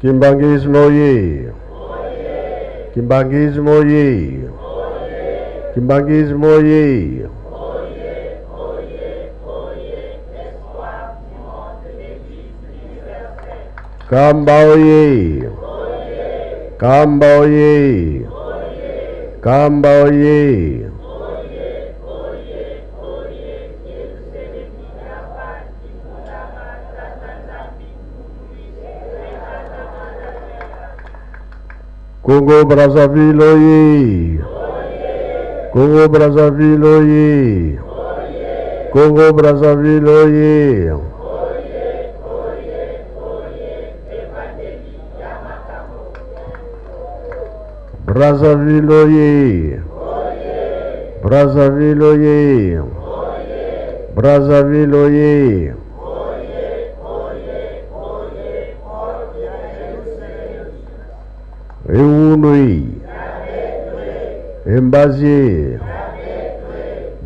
Kimbanguisme oye! Kimbanguisme oye! Kimbanguisme oye! Kamba oye! Kamba oye! Kamba oye! Congo Brazzaville oye! Congo Brazzaville oye! Congo Brazzaville oye! Brazzaville oye! Brazzaville oye! Brazzaville oye! Ewunui Embazie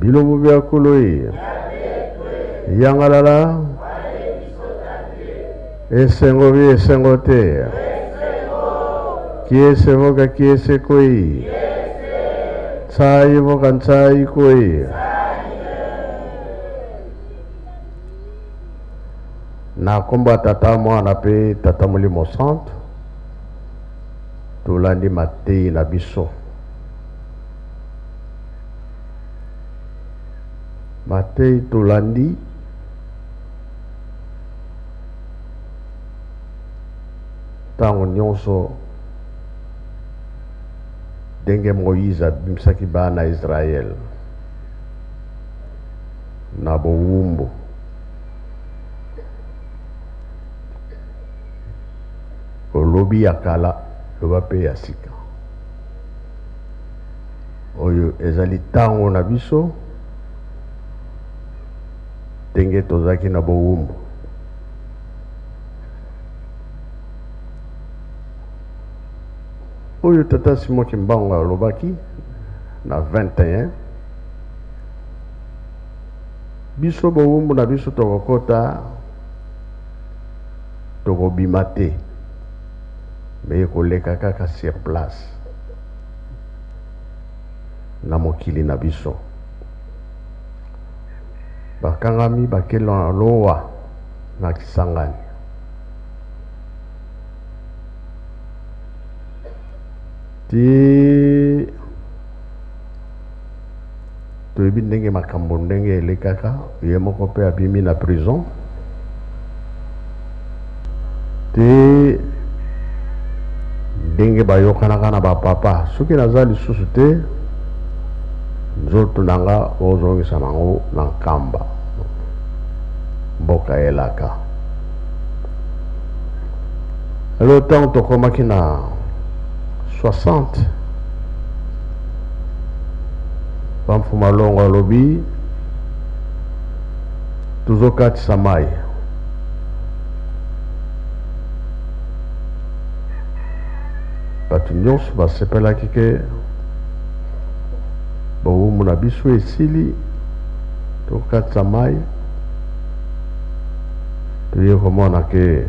Bilombo bia kului Yangalala Esengo bi esengo te Kiese voka kiese kui Tsai voka ntsai kui. Na nkombo ya Tata, Mwana mpe Tata Molimo Santu, tolandi mateyi na biso. Mateyi tolandi ntango nyonso ndenge Moïse abimisaki bana ya Israël na bowumbu. Olobi ya kala, loba mpe ya sika. Oyo ezali ntango na biso ndenge tozalaki na bowumbu. Oyo tata Simon Kimbangu alobaki na 21 biso bowumbu na biso tokokota tokobima te me ekoleka kaka sur place na mokili na biso bakangami bakela lowa na Kisangani ti toyebi ndenge makambo ndenge elekaka ye moko mpe abimi na prison te ndenge bayokanaka na bapapa soki naza lisusu te nzoto na nga ozongisa nango na nkamba mboka elaka alors ntango tokomaki na 60 Pamfuma Longo alobi tozokatisa mai bato nyonso basepelaki ke bowumbu na biso esili tokatisa mai toye komona ke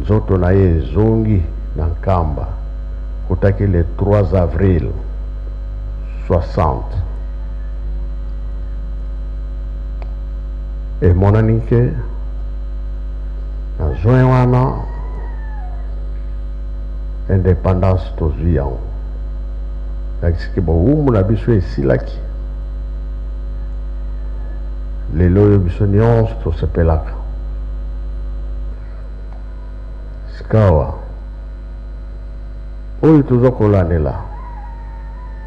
nzoto na ye ezongi na Nkamba kutaki le 3 avril 60. Emonani ke na juin wana independance tozwi yango, lakisi ke bowumbu na biso esilaki. Lelo oyo biso nyonso tosepelaka. Sikawa oyo toza kolandela,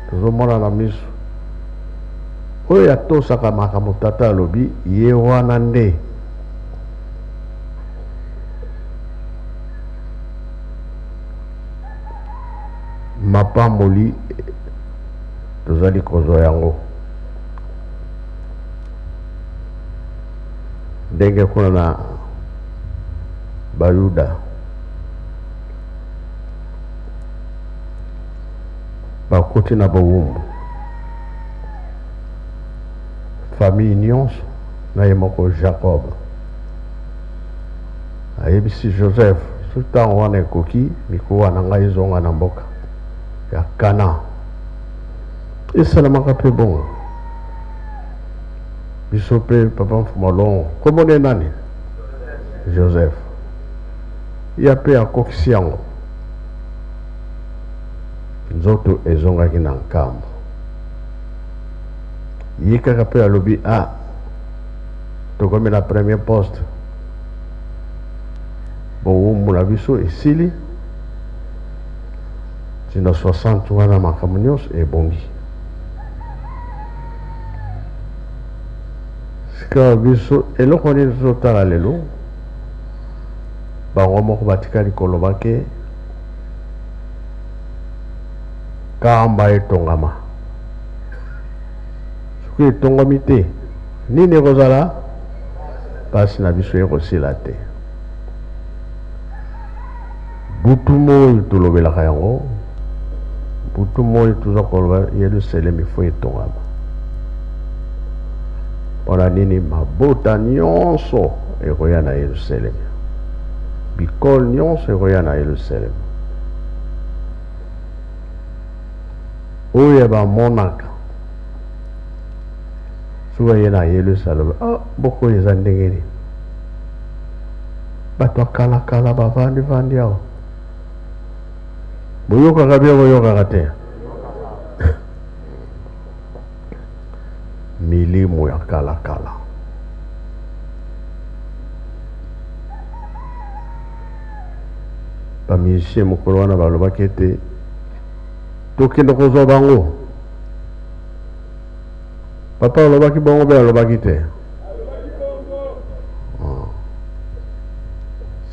tozomona na miso, oyo atosaka makambo tata alobi, ye wana nde mapamboli tozali kozwa yango. Ndenge kuna na Bayuda bakoti na bowumbu, famille nyonso na ye moko Jacob ayebisi Joseph, Soki ntango wana ekoki, mikuwa na ngai ezonga na mboka ya Kana. Esalamaka mpe bongo. Biso mpe papa Mfuma Longo, kombo nde nani? Joseph. Ya mpe akokisi yango. Nzoto ezongaki na nkambo. Ye kaka mpe alobi, ah, tokomi na premier poste. Bowumbu na biso esili. Tina 60 wana makambo nyonso ebongi. Sikawa biso eloko nini tozotala lelo? Bango moko batikali koloba ke Kamba etongama. Soki etongami te, nini ekozala? Pasi na biso ekosila te. Butu moi tolobelaka yango, butu moi toza koloba Yelusalemi fo etongama. Mpona nini? Mabota nyonso ekoya na Yelusalemi, bikolo nyonso ekoya na Yelusalemi. Oyo bamonaka soki aye na Yelusalemi, ah, mboka oyo eza ndenge nini? Bato ya kalakala bavandi-vandi awa. Boyokaka bie, boyokaka te? Milimo ya kalakala. Ba musiciens mokolo wana balobaki ete tokende kozwa bango. Papa alobaki bongo mpe alobaki te. Ah.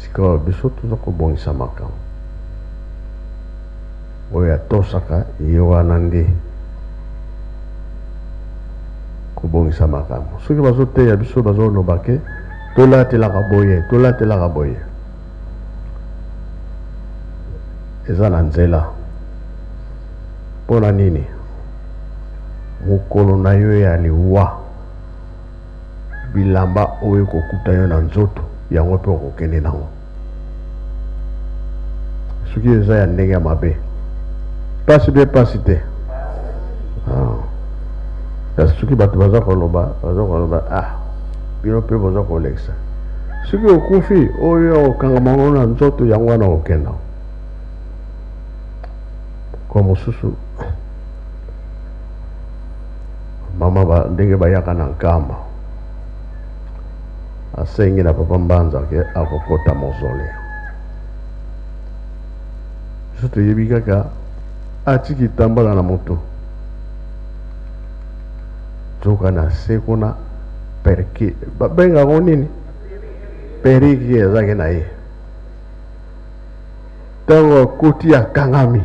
Sikoyo biso toza kobongisa makambo oyo atosaka ye wana nde kobongisa makambo. Soki bazoteya biso bazoloba ke tolatelaka boye, tolatelaka boye, eza na nzela. Mpo na nini? Mokolo na yo ya liwa, bilamba oyo ekokuta yo na nzoto, yango mpe okokende nango. Soki eza ya ndenge ya mabe, pasi mpe pasi te. Ah. Kasi soki bato baza koloba, baza koloba, ah, bino mpe boza kolekisa. Soki okufi, oyo okangama ngo na nzoto, yango wana okokenda. Kwa mosusu mama ba, ndenge bayaka na Nkamba, asengi na papa Mbanza ke akokota mausolée. Biso toyebi kaka atiki tambala na moto, nzoka na se kuna perki babengaka nini, periki ezalaki na ye. Ntango akoti akangami.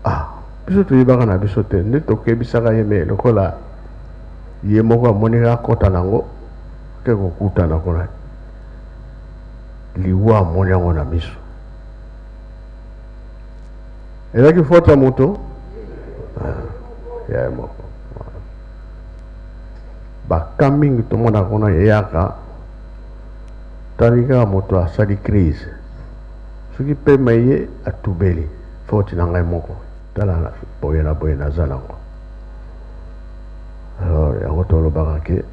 Ah, biso toyebaka na biso te nde tokebisaka ye, me lokola ye moko amoni akota nango ke kokutana kuna liwa, amoni yango na miso. Ezalaki faute ya moto? Ah, ya ye moko. Baka mingi tomonaka kuna eyaka tali kaka moto asali crise, soki pema ye atubeli, faute na ngai moko, tala boye na boye naza nango. Alors yango tolobaka ke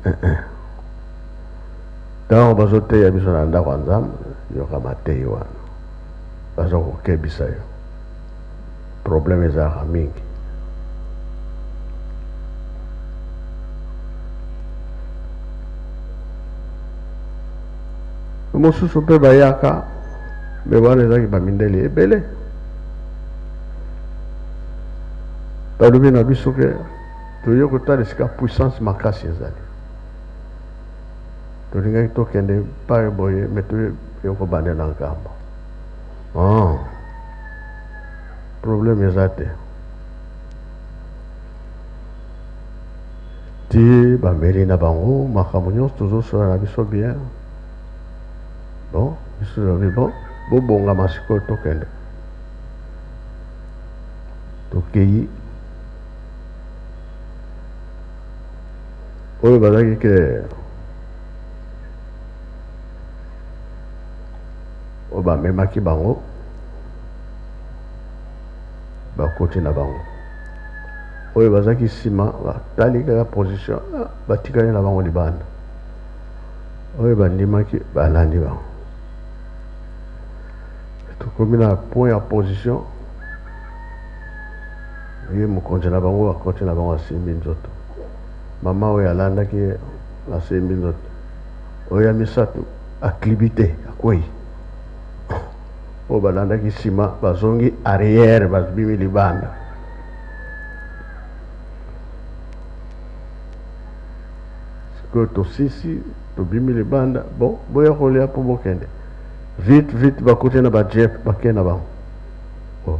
ntango bazoteya biso na ndako ya Nzambe, yoka mateyi wana baza kokebisa yo, problème ezalaka mingi. Mosusu mpe bayaka me wana ezalaki bamindele ebele, balobi na biso ke toye kotala esika puissance makasi ezali, tolingaki tokende pai boye me toye kobandela nkambo. Ah, problème eza te. Ti bameli na bango makambo nyonso, tozosola na biso bien. Bon, biso tolobi bon, bobongama sikoyo tokende. Tokei oyo bazalaki ke Oyo bamemaki bango bakoti na bango, oyo bazalaki nsima batali kaka position, ah, batikali na bango libanda. Oyo bandimaki balandi bango. Tokomi na point ya position, ye mokonzi na bango akoti na bango asimbi nzoto, mama oyo alandaki ye asimbi nzoto, oyo ya misato aklibi te, akwei. Oyo balandaki nsima bazongi arrière, babimi libanda. Sikoyo tosisi, tobimi libanda, bon, boya kolia mpo bokende vite vite. Bakuti na bajep, bakei na bango. Bon,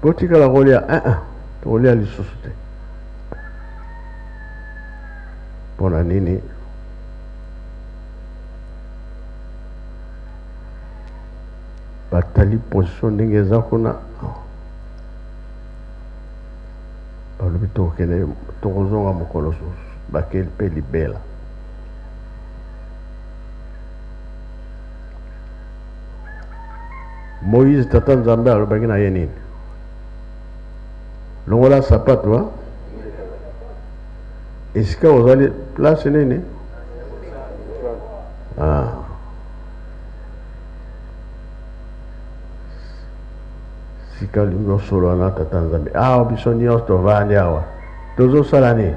botikala kolia, eh, eh, tokolia lisusu te. Mpo na nini? Batali position ndenge eza kuna, balobi tokokende, tokozonga mokolo susu. Bakei mpe libela. Moïse, tata Nzambe alobaki na ye nini? Longola sapato esika ozali, place nini? Ah. Sika olingi osolola na tata Nzambe. Awa biso nyonso tovandi awa, tozosala nini?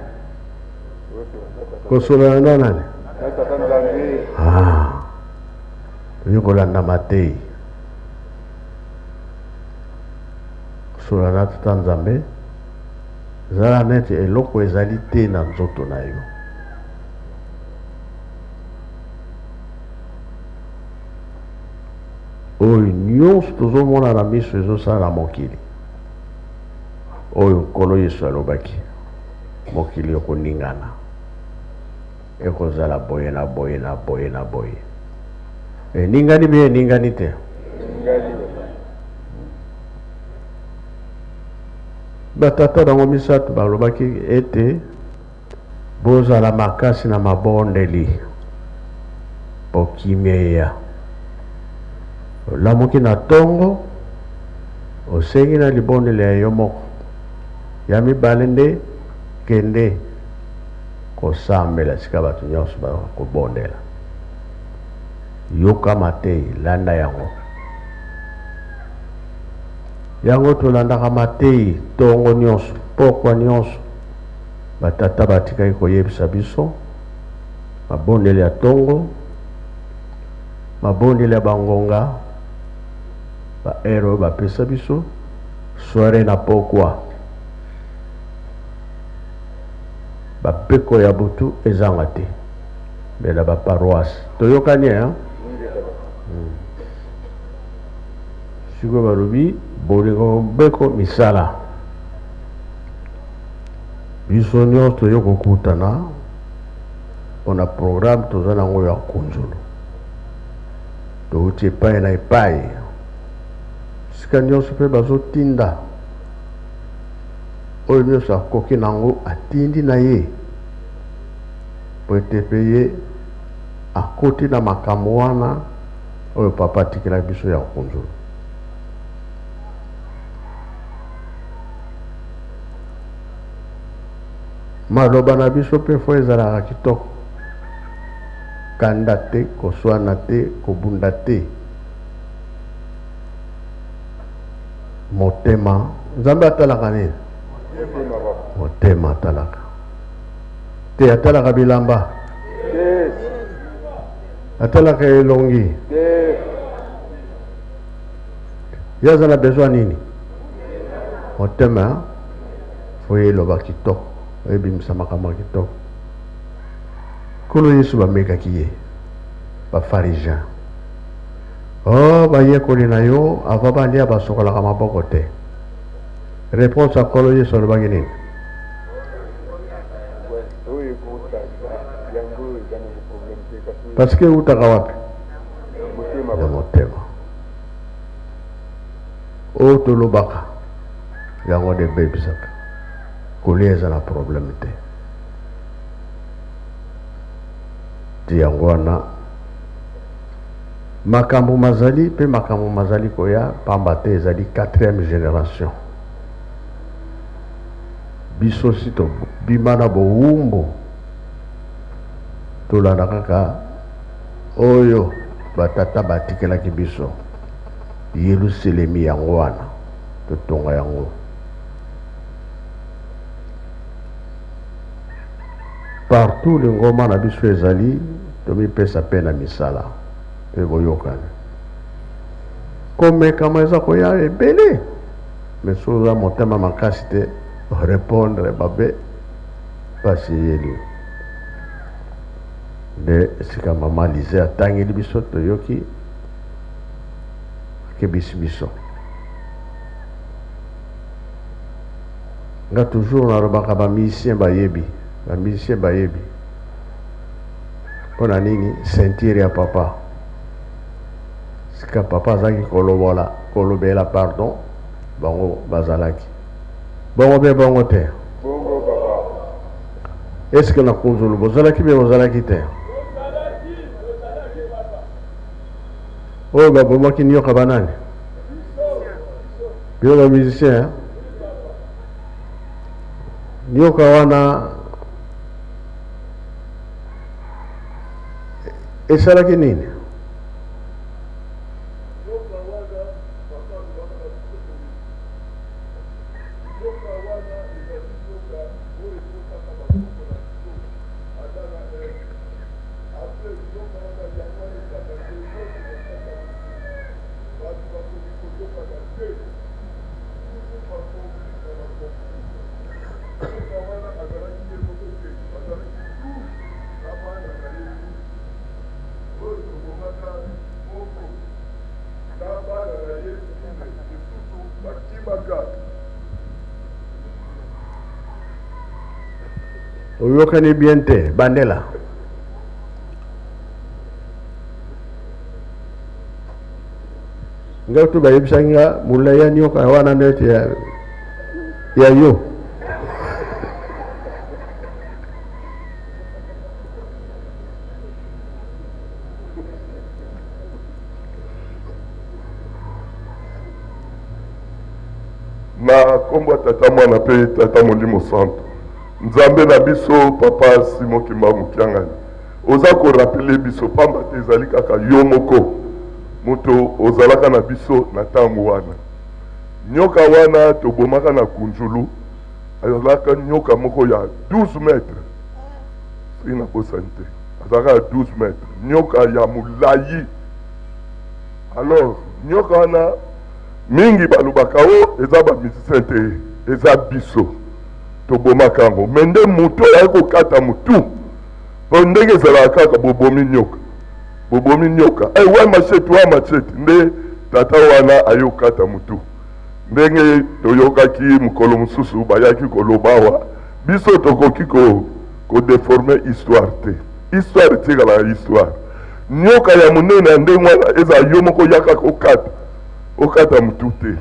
Kosolola na nani? Ah. Toyei kolanda matei, kosolola na tata Nzambe. Zala neti eloko ezali te na nzoto na yo. Oyo nyonso tozomona na miso ezosala na mokili oyo, Nkolo Yesu alobaki mokili ekoningana, ekozala boye na boye na boye na boye. Eningani mpe eningani te. Batata bango misato balobaki ete bozala makasi na mabondeli mpo kimia eya. Olamuki na ntongo, osengi na libondeli ya yo moko. Ya mibale nde kende kosambela esika bato nyonso bakobondela. Yoka mateyi, landa yango. Yango tolandaka mateyi ntongo nyonso, pokwa nyonso. Batata batikaki koyebisa biso mabondeli ya ntongo, mabondeli ya bangonga, ba heure oyo bapesa biso, soiree na pokwa. Bapeko ya butu ezanga te. Mais na ba paroisse toyokani, hein? Sikoyo balobi bolingo, mobeko, misala. Biso nyonso toye kokutana mpona programme toza nango ya nkunzulu. Touti epai na epai, sika nyonso mpe bazotinda. Oyo nyonso akoki nango atindi na ye, po ete mpe ye akoti na makambo wana oyo papa atikelaki biso ya nkunzulu. Maloba na biso mpe fo ezalaka kitoko, kanda te, koswana te, kobunda te. Motema, Nzambe atalaka nini? Motema atalaka te, atalaka bilamba, atalaka elongi. Ye aza na besoin nini? Motema. Fo ye eloba kitoko, oyebimisa makambo ya kitoko. Nkolo Yesu bamekaki ye bafarisien: oh, bayekoli na yo ava balia basokolaka maboko te. Réponse ya Nkolo Yesu alobaki nini? Parce que eutaka wapi? Na motema. Oyo tolobaka yango nde ebebisaka. Kolia eza na problème te. Ti yango wana Makambo mazali mpe makambo mazali koya, pamba te ezali quatrième generation. Biso si tobima na bowumbu, tolanda kaka oyo batata batikelaki biso. Yelusalemi yango wana, totonga yango. Partout lingomba na biso ezali, tomipesa mpe na misala mpe boyokani. Komekama eza koya ebele, mais soki oza motema makasi te, répondre mabe, pasi eyeli yo. Nde esika mama Lize atangeli biso, toyoki, akebisi biso. Nga toujours nalobaka ba musiciens bayebi, ba musiciens bayebi. Mpo na nini ceinture ya papa? Sika papa azalaki kolobola, kolobela pardon, bango bazalaki. Bongo be bongo te. Bongo papa. Est-ce que na Kunzulu bozalaki be bozalaki te? Oyo babomaki nioka banani? Bino ba musicien hein? Nioka wana esalaki nini? Batu bakoki koyokana te toujours ba conflit na ba conflit nyoka wana azalaki ye moko te bazalaki 12 na bana na ye 12 oyo tobomaka moko na bana na ye mine misusu bakimaka. Oyokani bien te bandela. Nga kutu bayebisaki nga molai ya nioka wana neti ya, ya yo. Na nkombo ya Tata, Mwana mpe Tata Molimo Santu, Nzambe na biso, Papa Simon Kimbangu Kiangani, Oza ko rappeler biso pamba te ezali kaka yo moko moto ozalaka na biso na tango wana. Nyoka wana tobomaka na Kunzulu azalaka nyoka moko ya 12 mètres soki nabosani te, azalaka ya 12 mètres, nyoka ya molayi. Alors nyoka wana mingi balobaka o eza ba musiciens te, eza biso tobomaka yango, mais nde moto oyo aye kokata motu. Po ndenge ezalaka kaka bobomi nioka bobomi nioka eh wa machete wa machete nde tata wana aye kokata mutu ndenge toyokaki mokolo mosusu bayaki koloba awa biso tokoki ko ko deformer histoire te histoire etikalaka histoire nioka ya monene ya ndenge wana ezala yo moko yaka kokata okata mutu te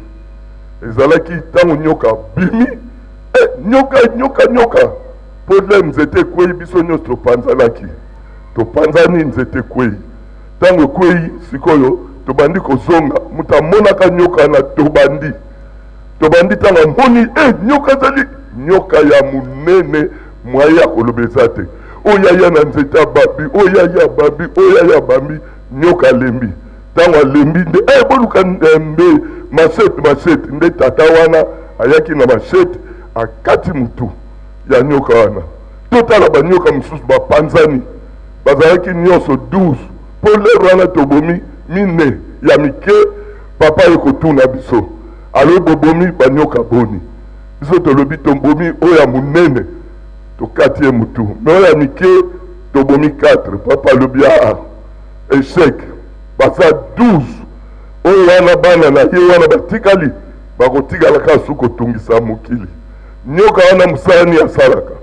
ezalaki ntango nioka bimi eh, nioka nioka nioka Po lè nzete ekweyi biso nionso topanzanaki, topanzani nzete ekweyi, tango ekweyi sikoyo tobandi kozonga, moto amonaka nyoka wana tobandi, tobandi tango amoni eh nyoka ezali nyoka ya monene moyen ya koloba eza te, oyo aya na nzete ababi, oyo aya ababi, oyo aya abambi, nyoka alembi, tango alembi nde eh boluka mbe machete machete, nde tata wana ayaki na machete akati mutu. ya nyoka wana. Totala ba nyoka mosusu bapanzani, bazalaki nionso 12 po l'heure wana tobomi mine ya mike. Papa aye kotuna biso, alobi bobomi ba nyoka boni? Biso tolobi tobomi oyo ya monene tokati ye mutu, mais oyo ya mike tobomi 4. Papa alobi aa echec, baza 12 oyo wana bana na ye wana batikali bakotikala kaka su kotungisa mokili. Nyoka wana musala nini asalaka?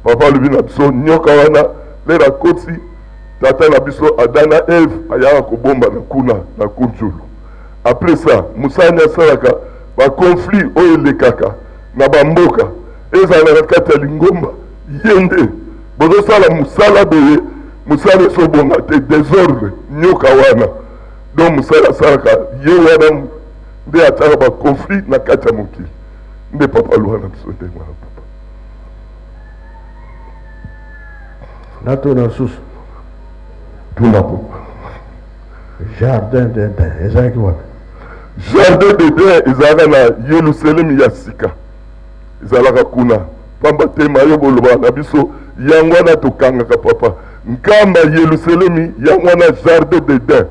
Papa alobi na biso nyoka wana lere akoti tata na biso Adam na Eve ayaka kobombana kuna na kunzulu. Après ça musala nini asalaka? Ba conflits oyo elekaka na ba mboka ezala na kati ya lingomba ye nde bozosala musala boye musala ezobonga te desordre nyoka wana. Donc mosala asalaka ye wana nde atiaka ba conflit na kati ya mokili. Nde papa aloba na biso ndenge wana papa. Natuna lisusu. Tuna papa. Jardin d'Eden ezalaki wapi? Jardin d'Eden ezalaka na Yelusalemi ya sika. Ezalaka kuna. Pamba te mayo bolobaka na biso yango wana tokangaka papa. Nkamba Yelusalemi yango wana Jardin d'Eden.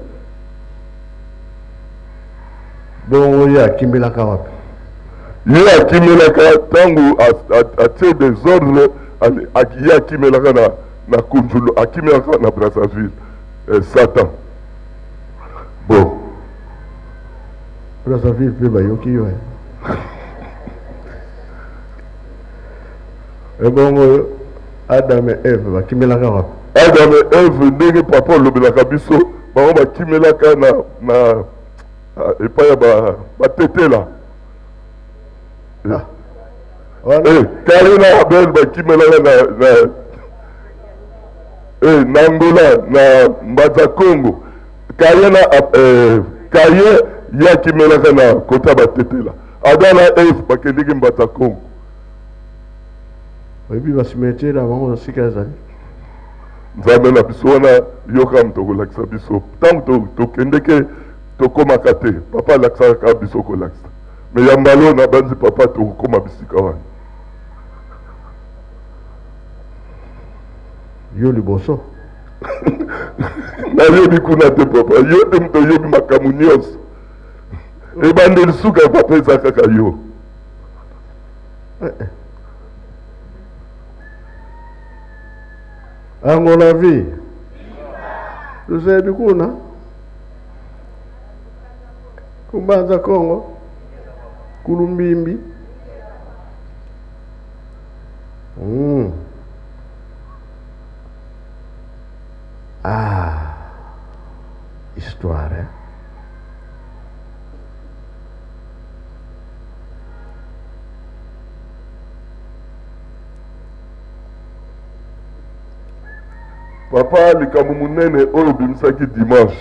Bongo ye akimelaka wapi? Ye akimelaka ntango atie desordre, ye akimelaka na na Kunzulu, akimelaka na Brazzaville. Eh, Satan. Bon. Brazzaville mpe bayoki yo. Eh. Ebongo Adam et Eve bakimelaka wapi? Adam et Eve ndenge papa olobelaka biso bango bakimelaka na na epai ya batetela. Ah. Eh, Kain na Abel bakimelaka na, na, eh, na Angola na Mbanza Congo. Kain na eh, Kain ye akimelaka na kota batetela. Adam na Eve bakendeki Mbanza Congo. Oyebi ba cimetière na bango sika ezali? Nzambe na biso wana yoka moto akolakisa biso ntango tokendeke tokomaka te papa alakisaka kaka biso kolakisa me ya mbala oyo nabanzi papa tokokoma bisika wana. Yo liboso nayebi kuna te papa yo te moto oyebi makambo nyonso ebandeli suka papa eza kaka yo. Eh, eh. Angola vie. Tuzebi kuna. Kumbanza Kongo. Kulumbimbi. Ah. Histoire. Eh? Papa likambo monene oyo obimisaki dimanche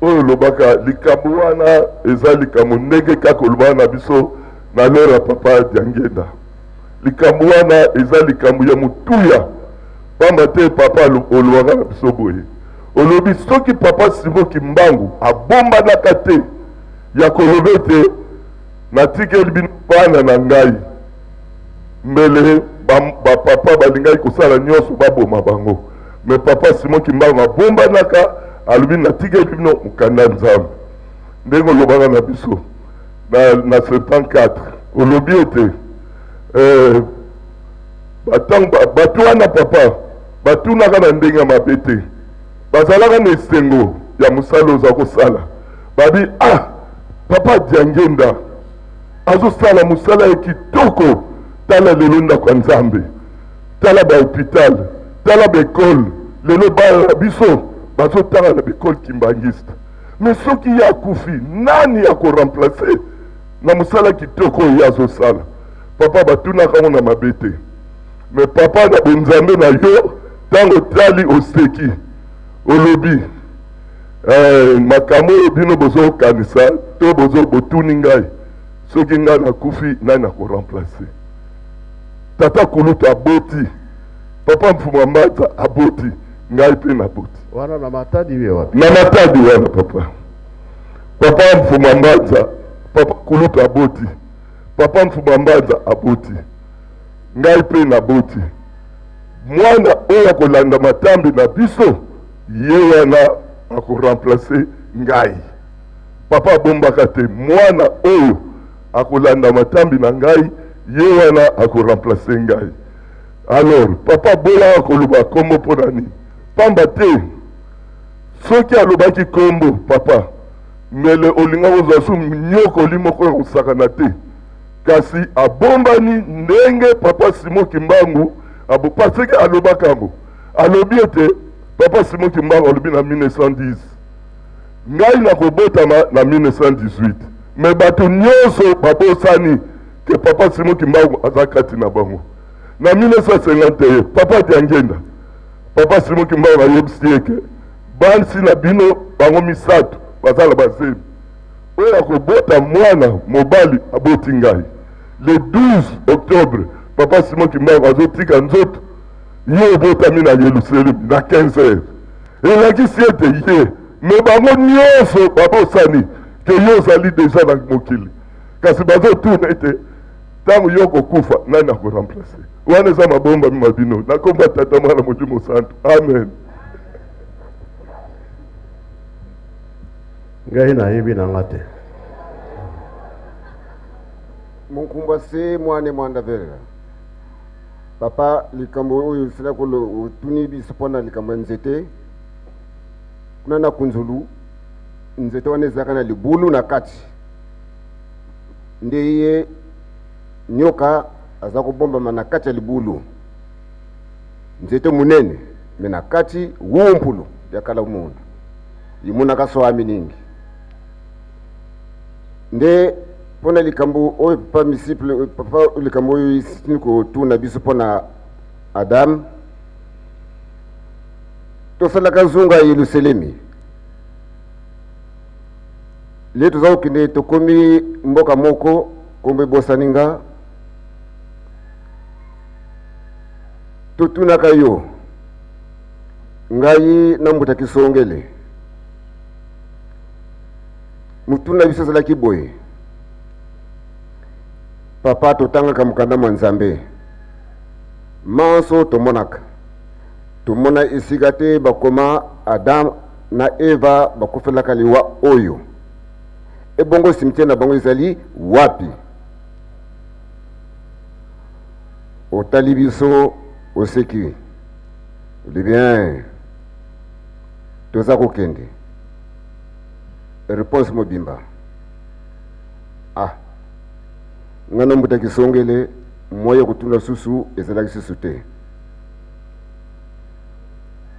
oyo olobaka likambo wana eza likambo ndenge kaka olobaka na biso na lora papa Diangenda likambo wana eza likambo ya motuya pamba te papa olobaka na biso boye olobi soki papa Simon Kimbangu abombanaka te ya koloba ete natikeli bino bana na ngai mbele bapapa balingaki kosala nyonso baboma bango me papa Simon Kimbangu abombanaka alobi natikeli bino mokanda Nzambe ndenge olobaka na biso na 74 olobi ete eh, bato wana papa batunaka na ndenge ya mabe te bazalaka na esengo ya mosala oza kosala babi ah papa Diangenda azosala mosala ya kitoko tala lelo ndako ya Nzambe tala ba hôpital tala ba école lelo bana na biso bazotanga na ba école kimbangiste mais soki ye akufi nani akoremplace na mosala kitoko oyo ye azosala papa batunaka yango na mabe te mais papa na bonzambe na yo ntango otali oseki olobi eh, makambo oyo bino bozokanisa to bozo botuni ngai soki ngai nakufi nani akoremplace tata kulutu aboti papa mfuma mbanza aboti ngai mpe naboti wana na Matadi wapi? Na Matadi wana papa papa mfuma mbanza papa kulutu aboti papa mfuma mbanza aboti ngai mpe naboti mwana oyo akolanda matambe na biso ye wana akoremplace ngai papa abombaka te mwana oyo akolanda matambi na ngai ye wana akoremplace ngai alors papa abolaka koloba kombo mpo na nini pamba te soki alobaki kombo papa mbele olinga kozwa su nyokoli moko ya kosakana te kasi abombani ndenge papa Simon Kimbangu parce que alobaka yango alobi ete papa Simon Kimbangu alobi na 1910 ngai nakobotama na 1918 me bato nyonso babosani ke papa Simon Kimbangu aza kati na bango na 1951 papa Diangenda papa Simon Kimbangu ayebisi ye ke basi na bino bango misato. baza na bazemi. Oyo akobota mwana mobali aboti ngai. Le 12 octobre, Papa Simon Kimbangu azotika nzoto, ye obotami na Yelusalemi na 15 heures. Elakisi ete ye me bango nyonso babosani ke yo ozali deja na mokili, kasi bazotuna ete ntango yo okokufa nani akoremplace. Wana eza mabombami ma bino. Na kombo ya Tata, Mwana, Molimo Santu, amen. Ngai nayebi na nga te. Munkumbwa se mwane mwanda velela. Papa, likambo oyo osila otuni biso mpo na likambo ya nzete kuna na Kunzulu, nzete wana ezalaka na libulu na kati, nde ye nyoka aza kobombama na kati ya libulu. Nzete monene me na kati wumpulu ya kala munda imonaka soami ningi. Nde mpo na likambo oyo papa misiple, papa likambo oyo esili kotuna biso mpo na Adam, tosalaka zunga ya Yelusalemi le toza kokende, tokomi mboka moko kombo ebosani nga, totunaka yo ngai na mbuta kisongele, motuna biso ezalaki boye: papa, totangaka mokanda mwa Nzambe manso, tomonaka tomona esika te bakoma Adam na Eva bakufelaka liwa oyo, ebongo cimetière na bango ezali wapi? Otali biso, oseki, olobi bien, toza kokende. Réponse mobimba, ah, nga na mbuta kisongele, moya kotuna susu ezalaki susu te.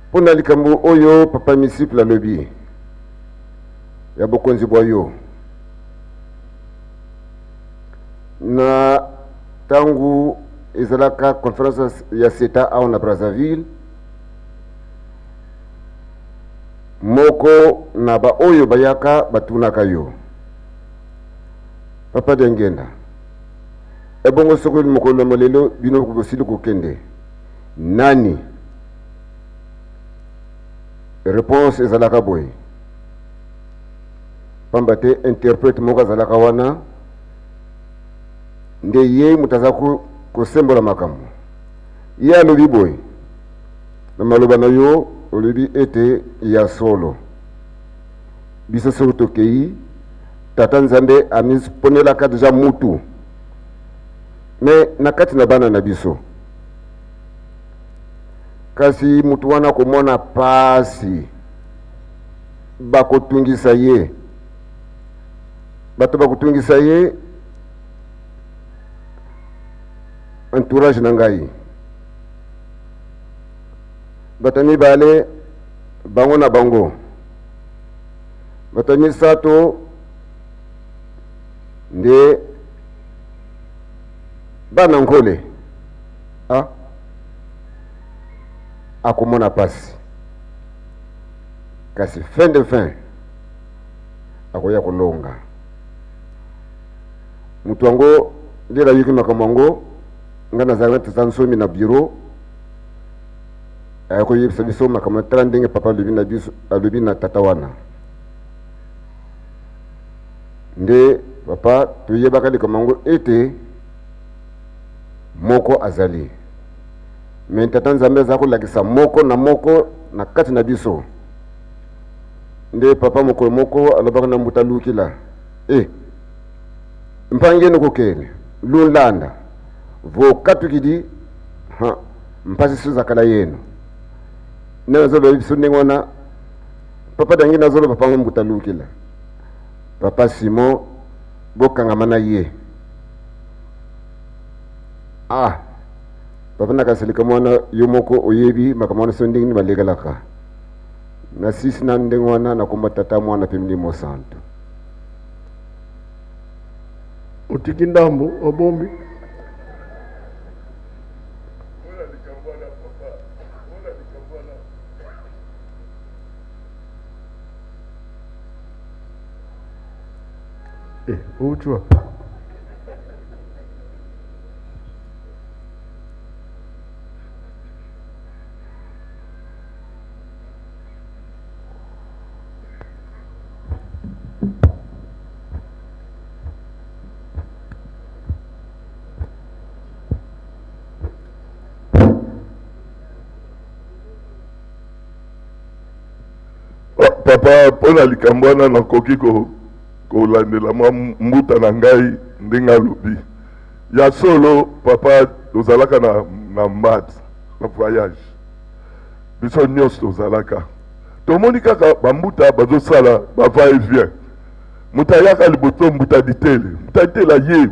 Mpo na likambo oyo papa misiple alobi ya bokonzi bwa yo, na ntango ezalaka conférence ya seta awa na Brazzaville, moko na baoyo bayaka batunaka yo: papa Diangienda, ebongo soki mokolo na molelo bino bosili kokende, nani? Réponse ezalaka boye, pamba te interprète moko azalaka wana, nde ye moto aza kosembola makambo. Ye alobi boye: na maloba na yo olobi ete ya solo, biso soki tokei, tata Nzambe amiponelaka deja mutu me na kati na bana na biso, kasi mutu wana komona pasi, bakotungisa ye, bato bakotungisa ye, entourage na ngai, bato mibale bango na bango, bato misato nde bana nkole, ah, akomona pasi, kasi fin de fin akoya kolonga. Moto yango nde nayoki makambo yango, ngai nazalaki na tata nsomi na bureau, akoyebisa biso makambo. Tala ndenge papa alobi na biso, alobi na tata wana. Nde papa, toyebaka likambo yango ete moko azali me tata Nzambe aza kolakisa moko na moko na kati na biso. Nde papa mokolo moko alobaka na mbuta lukila e mpangeni kokende lulanda vokatukidi ha mpasi suzakala yeno. Nde nazoloba biso ndenge wana, papa dangi nazoloba pango mbuta lukila, papa Simon bokangama na ye. Ah papa, nakasilika mwana yo moko oyebi makambo wana so ndenge nini balekelaka na sisi na ndenge wana. Nakomba tata, mwana mpe Milimo Santo. Otiki ndambo, obombi. Mpona likambo wana, papa, mpona likambo wana. Outi wapi? Papa, mpo na likambo wana nakoki kolandela mwa mbuta na ngai ndenge alobi. Ya solo papa, tozalaka na, na mat na voyage, biso nyonso tozalaka, tomoni kaka bambuta bazosala ba va et vient. Moto ayaka liboso, mbuta ditele, mbuta ditele aye,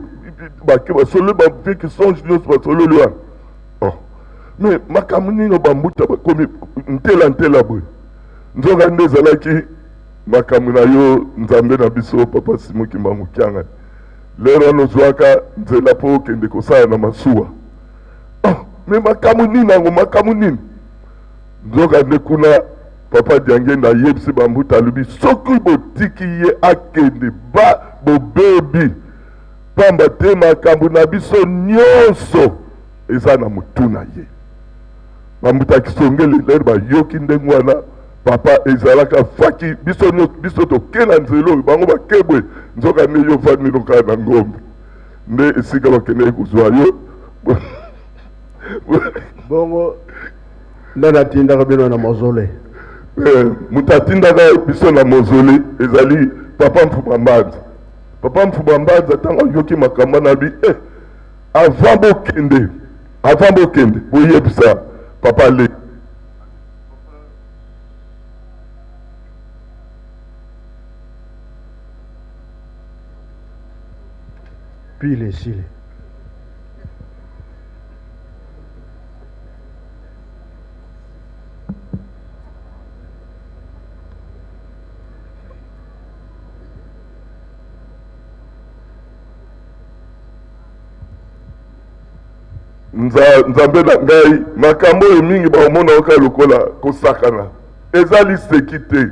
bake basololi, bavie kisonge nyonso basololi wana. Oh, mais makambo nini bambuta bakomi ntela ntela boye? Nzoka nde ezalaki makambo na yo Nzambe na biso papa Simon Kimbangu Kiangani. Lero wana ozwaka nzela mpo okende kosala na masuwa. Oh, mais makambo nini yango, makambo nini? Nzoka nde kuna papa Diangenda ayebisi bambuta, alobi soki botiki ye akende ba bobebi, pamba te makambo na biso nyonso eza na motu na ye. Bambuta Kisongele lelo bayoki ndenge wana papa ezalaka faki biso nyonso, biso toke na nzela oyo bango bakebwe, nzoka nde yo ofandi kaka na ngombe nde esika bakendeki kozwa yo. Bongo nani atindaka bino na mausolée? Moto atindaka biso na mausolée ezali papa Mfuba Mbanza. Papa Mfuba Mbanza ntango ayoki makambo wana abi avant bokende, avant bokende boyebisa papa le pile esili. Nzambe na ngai, makambo oyo mingi bakomona oka lokola kosakana, eza liseki te,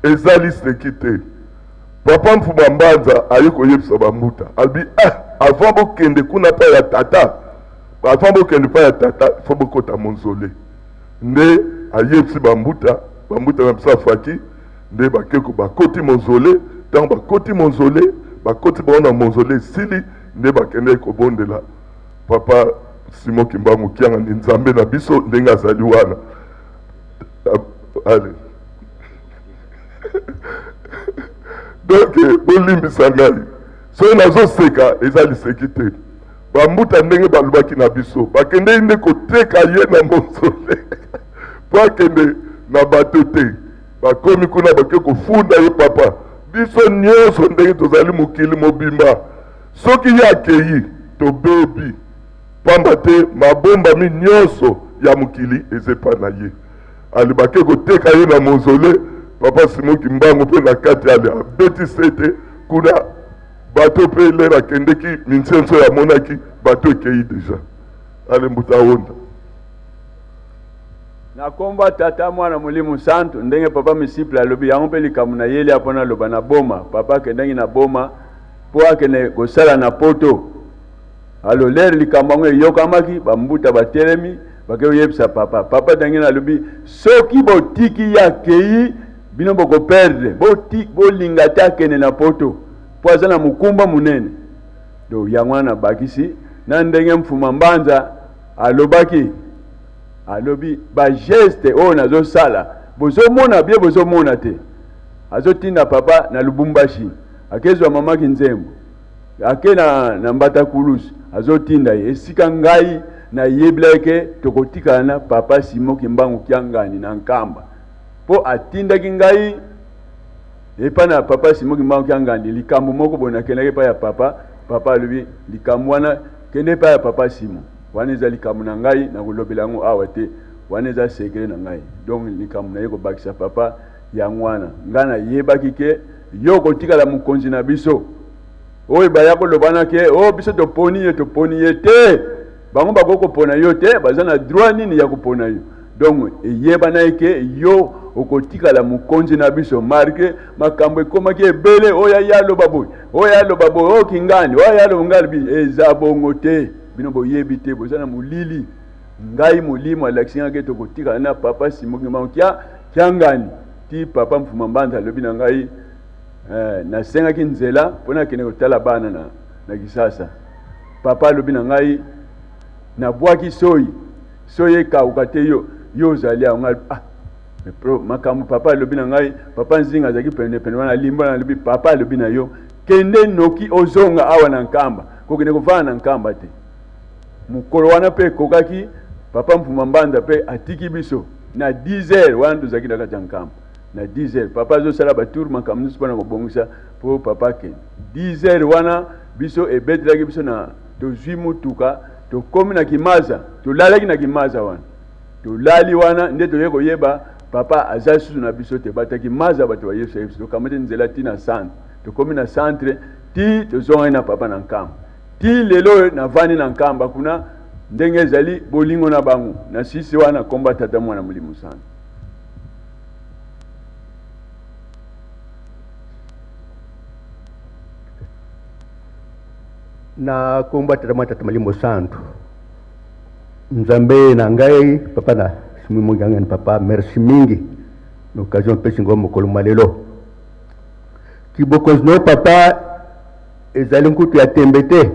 eza liseki te. Papa Mfuba Mbanza aye koyebisa bambuta, alobi avant bokende kuna pa ya tata, avant bokende pa ya tata faut bokota mausolée. Nde ayebisi bambuta, bambuta na biso afaki nde bakeko bakoti mausolée. Ntango bakoti mausolée, bakoti bango na mausolée esili, nde bakendeki kobondela papa Simon Kimbangu Kiangani, Nzambe na biso ndenge azali wana. Allez. Donc bolimbisa ngai soki nazoseka, eza liseki te. Bambuta ndenge balobaki na biso, bakendeki nde koteka ye na mausolée po akende na bato te. Bakomi kuna bake kofunda ye papa, biso nyonso ndenge tozali mokili mobimba, soki ye akei tobebi, pamba te mabombami nyonso ya mokili eza epai na ye. Ali bake koteka ye na mausolée, papa Simon Kimbangu mpe na kati ale abeti sete kuna, bato mpe lere akendeki minsenso oyo amonaki bato ekei deja. Ale mbuta onda. Na kombo ya Tata, Mwana, Molimo Santu, ndenge papa Misiple alobi yango mpe likambo na yeli apo naloba na Boma. Papa akendaki na Boma mpo akende kosala na poto. Alo lere likambo yango eyokamaki, bambuta batelemi bake koyebisa papa. Papa Dangina alobi soki botiki ye akei bino bokoperdre, bolinga te akende na poto mpo aza na mokumba monene. Donc yango wana nabakisi na ndenge Mfuma Mbanza alobaki, alobi ba geste oyo nazosala bozomona bie bozomona te. Azotinda papa na Lubumbashi akezwa mama Kinzembo, ake na Mbata Kulus, azotinda ye esika ngai nayebelaki ke tokotikala na papa Simon Kimbangu Kiangani na Nkamba, mpo atindaki ngai epa na papa Simon Kimbangu Kiangani likambo moko boye. Nakendaki epai ya papa, papa alobi likambo wana kende epai ya papa Simon, wana eza likambo na ngai nakolobela yango awa te, wana eza secret na ngai. Donc likambo naye kobakisa papa yango wana, ngai nayebaki ke yo okotikala mokonzi na biso. Oyo baya kolobana ke o biso toponi ye, toponi ye te, bango bakoki kopona yo te, baza na droit nini ya kopona yo? Donc eyebanaki ke yo okotikala mokonzi na biso malgre makambo ekomaki ebele, oyo aya aloba boye, oyo aloba boye, oyo kingani, oyo aya aloba ngai alobi eza bongo te. Bino boyebi te, boza na molili. Ngai molimo alakisi ngai ke tokotikala na papa Simon Kimbangu kia kiangani ti papa Mfuma Mbanza alobi na ngai eh, nasengaki nzela mpo nakende kotala bana na, na Kisasa. Papa alobi na ngai nabwaki soyi soyi ekauka te, yo yo ozali awa. Ngai ah, pro makambo papa alobi na ngai, papa Nzinga azalaki pene pene wana, limbo na alobi papa alobi na yo kende noki ozonga awa na Nkamba, kokende kovanda na Nkamba te. Mokolo wana mpe ekokaki, papa Mfuma Mbanza mpe atiki biso na 10 heures wana tozalaki na kati ya Nkamba. Na 10 heures papa azosala ba tour makambo nyonso mpona kobongisa mpo papa akende. 10 heures wana biso ebetelaki biso na tozwi motuka tokomi na Kimaza, tolalaki na Kimaza wana, tolali wana nde toye koyeba papa aza susu na biso te. Bato ya Kimaza bato ba Yesu biso, tokamati nzela ti na centre, tokomi na centre ti tozongaki na papa na Nkamba. Ti lelo oyo navandi na Nkamba kuna, ndenge ezali bolingo na bango na sisi wana komba Tata Mwana Molimo Santu. Na komba Tata Mwana Tata Molimo Santu, Nzambe na ngai papa na Simon Kiangani papa, merci mingi na occasion opesi ngai mokolo mwa lelo. Kibokonzi na yo papa ezali nkutu ya tembe te.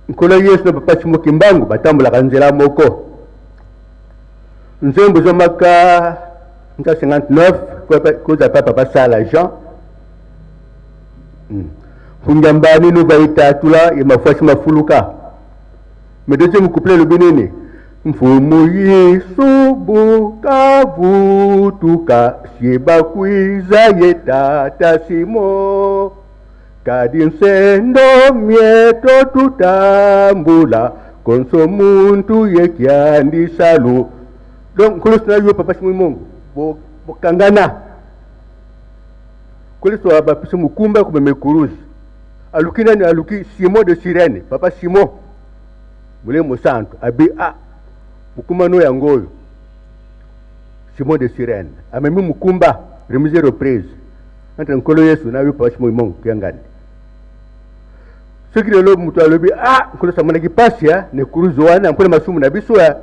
Nkolo Yesu na papa Simon Kimbangu batambolaka nzela moko. Nzembo ezomaka 1959 kozala pa papa Sala Jean. Mfunjamba ninu baitatula ya mafuasi mafuluka. Mais deuxième couplet elobi nini? Mfumu Yesu bukavutuka siebakwiza ye tata Simo kadi nsendo mieto tutambula konso muntu ye kiandisalu. Donc Nkolo na yo papa Simon Mongo bokangana. Nkolo abapesi mokumba komema ekuruze. Aluki nani? Aluki Simon de Cyrène, papa Simon Molimo Mosantu abi a mokumba no yango oyo. Simon de Cyrène amemi mokumba, remise reprise entre Nkolo Yesu na yo papa Simon Mongo kiangani. Soki lelo moto alobi a Nkolo Yesu amonaki pasi ya na ekuruze wana mpona masumu na biso ya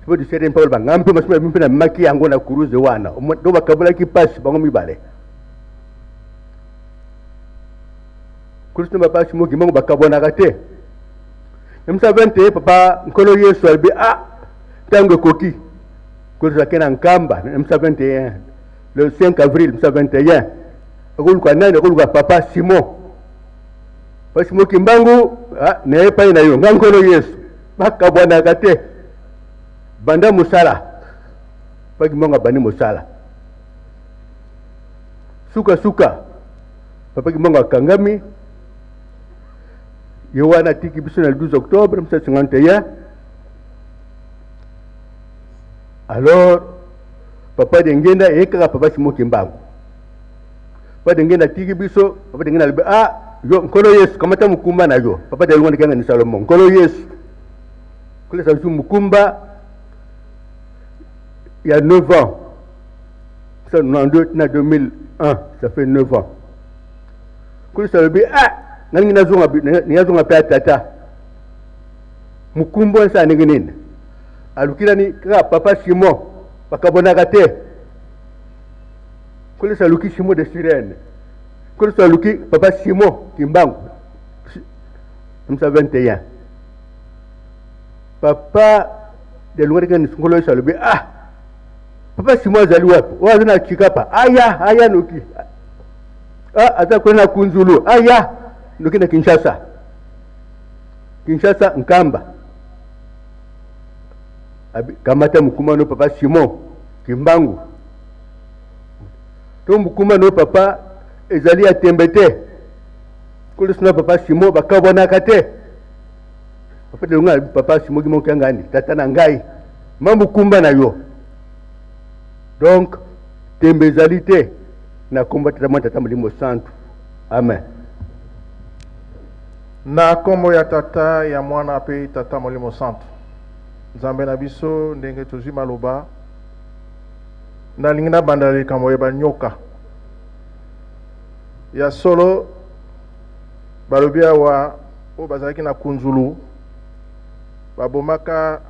Simon de Cyrène mpe aloba ngai mpe masumu na biso mpe namemaki yango na kuruze wana. Donc bakabolaki pasi bango mibale. Kristo na papa Simon Kimbangu bakabwanaka te. Na 1921 papa Nkolo Yesu alobi a ntango ekoki. Nkolo Yesu ake na Nkamba na 1921 le 5 avril 1921 akoluka nani? Akoluka papa Simon. Papa Simon Kimbangu ah, na ye epai na yo nga Nkolo Yesu. Bakabwanaka te. Banda mosala. Papa Kimbangu abandi mosala. Suka suka papa Kimbangu akangami ye wana atiki biso na 12 octobre 1951. Alors papa Dengenda ye kaka papa Simon Kimbangu. Papa Dengenda atiki biso, papa Dengenda alobi ah yo Nkolo Yesu kamata mokumba na yo. Papa Dengenda kanga ni Salomon. Nkolo Yesu. Nkolo Yesu azwi mokumba ya 9 ans. Ça, 92 na 2001, ça fait 9 ans. Nkolo Yesu alobi ah nalingi nazonga nazonga pe tata. Mokumba wana ndenge nini? Aluki nani? Kaka papa Simon bakabonaka te. Nkolo Yesu aluki Simon de Cyrène. Nkolo Yesu aluki papa Simon Kimbangu. 1921. Papa de Lungani Nkolo Yesu alobi ah papa Simon azali wapi? Oyo aza na Chikapa. Aya, aya noki. Ah, aza kuna na Kunzulu. Aya noki na Kinshasa. Kinshasa Nkamba. Abi, kamata mukuma no papa Simon Kimbangu. To mukuma no papa ezali ya tembe te. Nkolo Yesu na papa Simon bakabwanaka te. Papa de Lunga, papa Simon Kimbangu kiangani, tata na ngai, ma mukumba na yo. Donc tembe ezali te na kombo tata mwana tata Molimo Santu. Amen. Na kombo ya tata ya mwana pe tata Molimo Santu. Nzambe na biso, ndenge tozwi maloba, nalingi nabanda likambo ya banyoka. Ya solo, balobi awa oyo bazalaki na kunzulu babomaka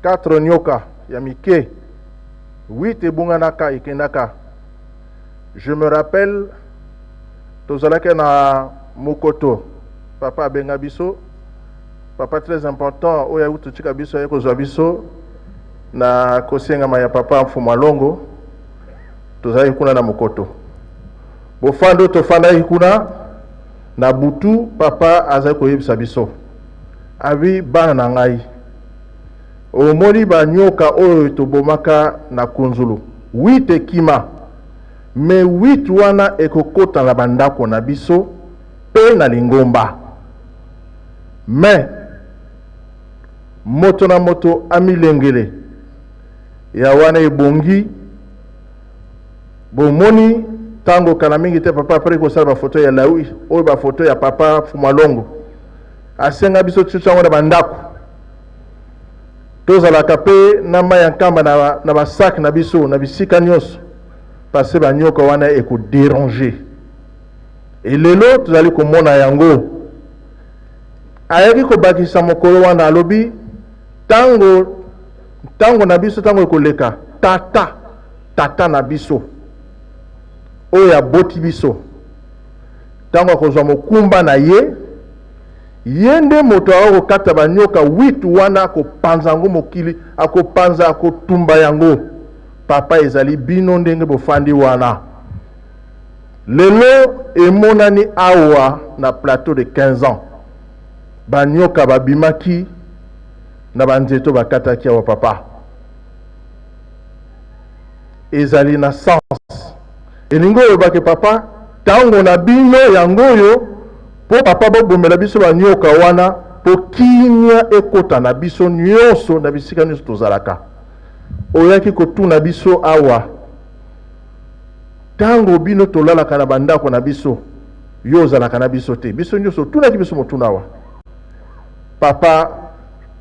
4 nyoka ya mike, 8 ebunganaka ekendaka. Je me rappelle tozalaki na Mokoto, papa abenga biso, papa très important oyo ayaki totika biso, aye kozwa biso na kosengama ya papa Mfumu Alongo. Tozalaki kuna na Mokoto, bofandi oyo tofandaki kuna na butu, papa azali koyebisa biso, abi bana na ngai, omoni banyoka oyo tobomaka na kunzulu 8 ekima, me 8 wana ekokota na bandako na biso mpe na lingomba. Me moto na moto amilengele ya wana ebongi. Bomoni ntango kala mingi te papa apres kosala bafoto ya lawi oyo, bafoto ya papa Fumalongo, asenga biso tiotia yango na bandako, tozalaka mpe na mai ya nkamba na basak na biso na bisika nyonso, parce banyoka wana ekoderange. Elelo tozali komona yango. Ayaki kobakisa mokolo wana, alobi ntango na biso ntango ekoleka, tata na biso oyo aboti biso, ntango akozwa mokumba na ye, ye nde moto akokata banyoka 8 wana, akopanza yango mokili, akopanza, akotumba yango. Papa, ezali bino ndenge bofandi wana lelo, emonani awa na plateau de 15 ans, banyoka babimaki na banzeto bakataki awa. Papa, ezali na sens, elingi oyobake papa, ntango na bino yango oyo, mpo papa bobomela biso banyoka wana, mpo kimia ekota na biso nyonso na bisika nyonso tozalaka. Oyaki kotuna biso awa, ntango bino tolalaka na bandako na biso, yo ozalaka na biso te, biso nyonso otunaki biso motuna awa. Papa,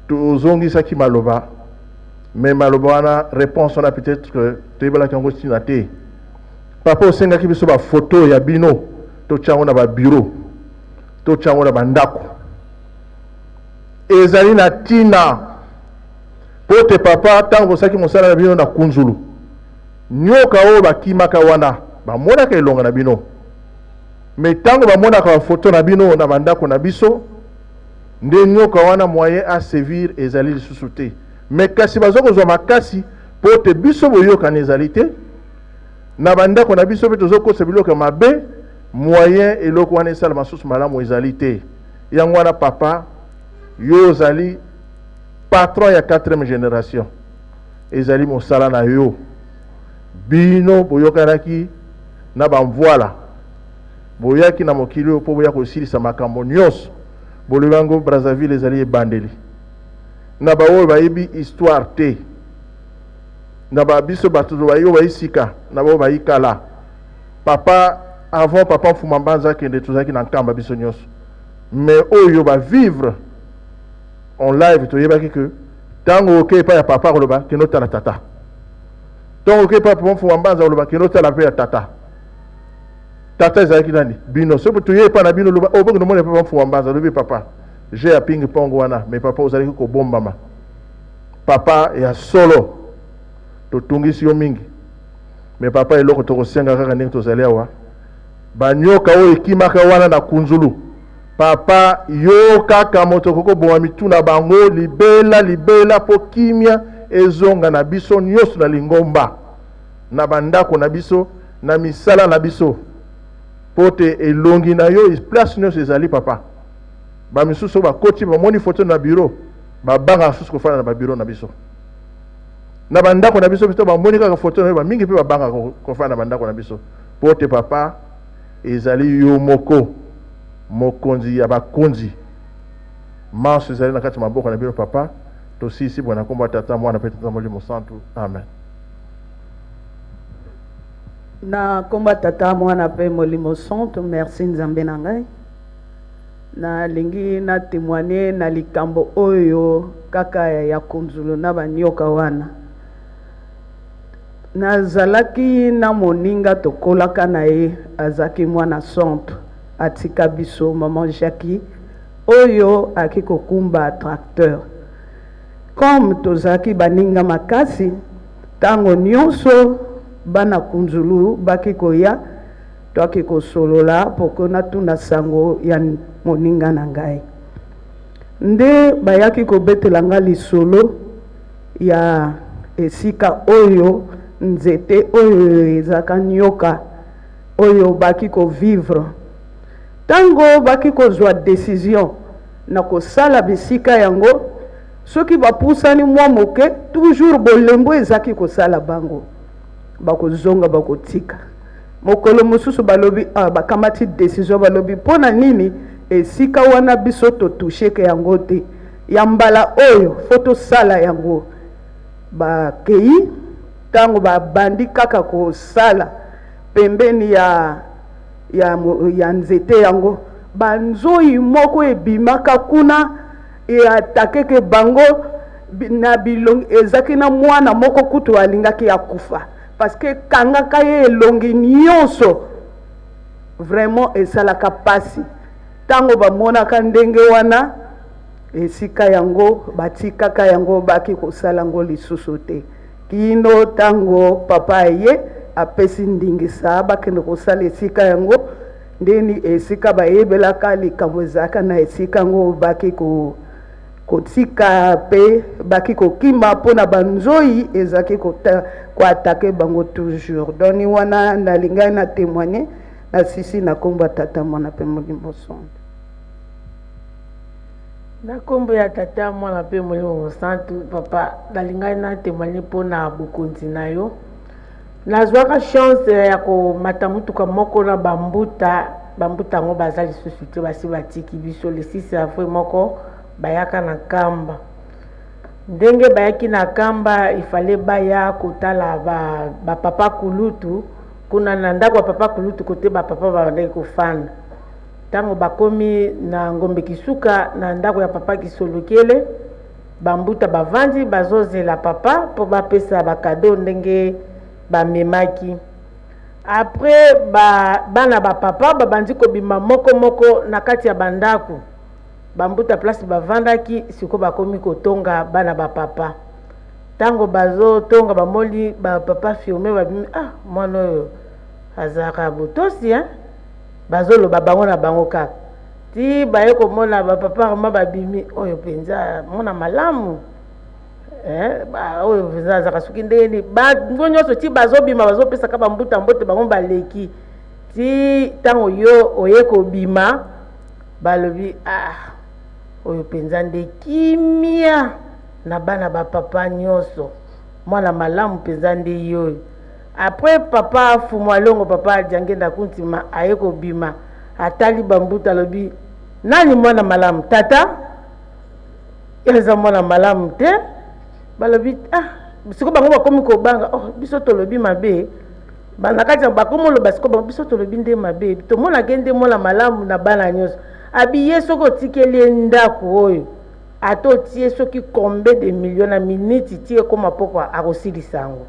tozongisaki maloba, me maloba wana, réponse wana, peut-être que toyebelaki yango ntina te. Papa, osengaki biso bafoto ya bino, totya yango na babiro, totya yango na bandako. Ezali na ntina mpo te papa, ntango bosalaki mosala na bino na kunzulu, nyoka oyo bakimaka wana bamonaka elonga na bino, me ntango bamonaka bafoto na bino na bandako na biso, nde nyoka wana moyen asévir ezali lisusu te. Me kasi baza kozwa makasi mpo te biso boyokani ezali te na bandako na biso, mpe tozokosa biloko ya mabe, moyen eloko wana esala masusu malamu ezali te. Yango wana papa, yo ozali patron ya 4e génération, ezali mosala na yo. Bino boyokanaki na bamvwala, boyaki na mokili oyo mpo boya kosilisa makambo nyonso. Bolobi yango, Brazzaville ezali ebandeli. Na baoyo bayebi histoire te, na babiso bato oyo bayi sika na baoyo bayi kala, papa, avant papa Mfuma Mbanza akende, tozalaki na Nkamba biso nyonso, mais oyo bavivre en live, toyebaki ke ntango oke epai ya papa, koloba kende otala tata, ntango oke epai ya papa Mfuma Mbanza, koloba kende otala mpe ya tata. Tata ezalaki nani? Bino. Soki toye epai na bino, loba oyo bokende omona papa Mfuma Mbanza, alobi papa je ya ping pong wana. Mais papa, ozalaki kobombama. Papa, ya solo totungisi yo mingi, mais papa, eloko tokosenga kaka ndenge tozali awa, banyoka oyo ekimaka wana na kunzulu, papa, yo kaka moto okoki koboma mitu na bango libela libela, mpo kimia ezonga na biso nyonso na lingomba, na bandako na biso, na misala na biso, mpo te elongi na yo place nyonso ezali. Papa, bamisusu oyo bakoti, bamoni foto na bureau, babangaka susu kofanda na babiro na biso, na bandako na biso. Biso bamoni kaka foto na yo, bamingi mpe babangaka kofanda na bandako na biso, mpo te papa, ezali yo moko mokonzi ya bakonzi, manso ezali na kati ya maboko na bino. Papa, tosilisi boye na nkombo ya Tata, Mwana mpe Tata Molimo Santu. Amen. Na nkombo ya Tata, Mwana mpe Molimo Santu, merci Nzambe na ngai. Nalingi na temoigner na likambo oyo kaka ya Kunzulu na ba nioka wana. Nazalaki na moninga tokolaka na ye, azalaki mwana centre, atika biso, maman Jackie, oyo ayaki kokumba tracteur. Comme tozalaki baninga makasi, tango nionso bana Kunzulu baki koya, Toaki kosolola poko natuna sango ya moninga na ngai. Nde bayaki kobetela nga lisolo ya esika oyo nzete oyo ezalaka nyoka oyo baki ko vivre. Tango baki kozwa decision na kosala bisika yango, soki bapusani mwa moke, toujours bolembo ezaki kosala bango. Bakozonga bakotika. Mokolo mosusu balobi, ah, bakamati decision, balobi mpo na nini esika wana biso to toucheke yango te, ya mbala oyo fo tosala yango. Bakei, ntango babandi kaka kosala pembeni ya, ya, ya nzete yango, banzoi moko ebimaka kuna eatakeke bango na bilongi. Ezaki na mwana moko kutu alingaki akufa parce que ekangaka ye elongi nyonso. Vraiment esalaka pasi ntango bamonaka ndenge wana. Esika yango batikaka yango, baki kosala yango lisusu te kino ntango papa aye apesi ndingisa bakende kosala esika yango. Ndeni esika bayebelaka likambo ezalaka na esika yango, baki ko kotika pe baki kokima mpo na banzoi ezalaki koatake bango toujours. Donc wana nalingaki na témoigner na sisi na nkombo ya Tata, Mwana mpe Molimo Santu. Na nkombo ya Tata, Mwana mpe Molimo Mosantu, papa, nalingaki na témoigner mpo na bokonzi na yo. Nazwaka chance ya komata motuka moko na bambuta. Bambuta yango baza lisusu te, basi batiki biso. Le 6 avril moko bayaka na Nkamba. Ndenge bayaki na Nkamba, ifale baya kotala bapapa kulutu kuna na ndako ya papa kulutu, kote bapapa babandaki kofanda. Ntango bakomi na Ngombe Kisuka, na ndako ya papa Kisolokele, bambuta bavandi bazozela papa mpo bapesa bakado ndenge bamemaki. Après bana ba papa babandi kobima moko moko na kati ya bandako. Bambuta place bavandaki siko bakomi kotonga bana ba papa. Tango bazotonga bamoni ba papa firme babimi, ah mwana oyo azalaka botosi hein? Bazoloba bango na bango kaka. Ti baye komona ba papa rama babimi, oyo penza mwana malamu. Eh, ba oyo penza azalaka soki ndenge nini. Bango nyonso ti bazobima bazopesaka bambuta mbote, bango baleki. Ti tango yo oye kobima balobi ah oyo penza nde kimia na bana ba papa nyonso, mwana malamu penza nde yoyo. Après papa Fumu Alongo, papa Diangenda Kuntima aye kobima, atali bambuta alobi nani mwana malamu? Tata eza mwana malamu te. Balobi ah, siko bango bakomi kobanga, oh biso tolobi mabe. Na kati ya bakomi oloba siko bango biso tolobi nde mabe, tomonaka nde mwana malamu na bana nyonso. Abi ye soki otikeli ye ndako oyo, ata otie soki combien de millions na minute ti ekoma pokwa akosilisa yango.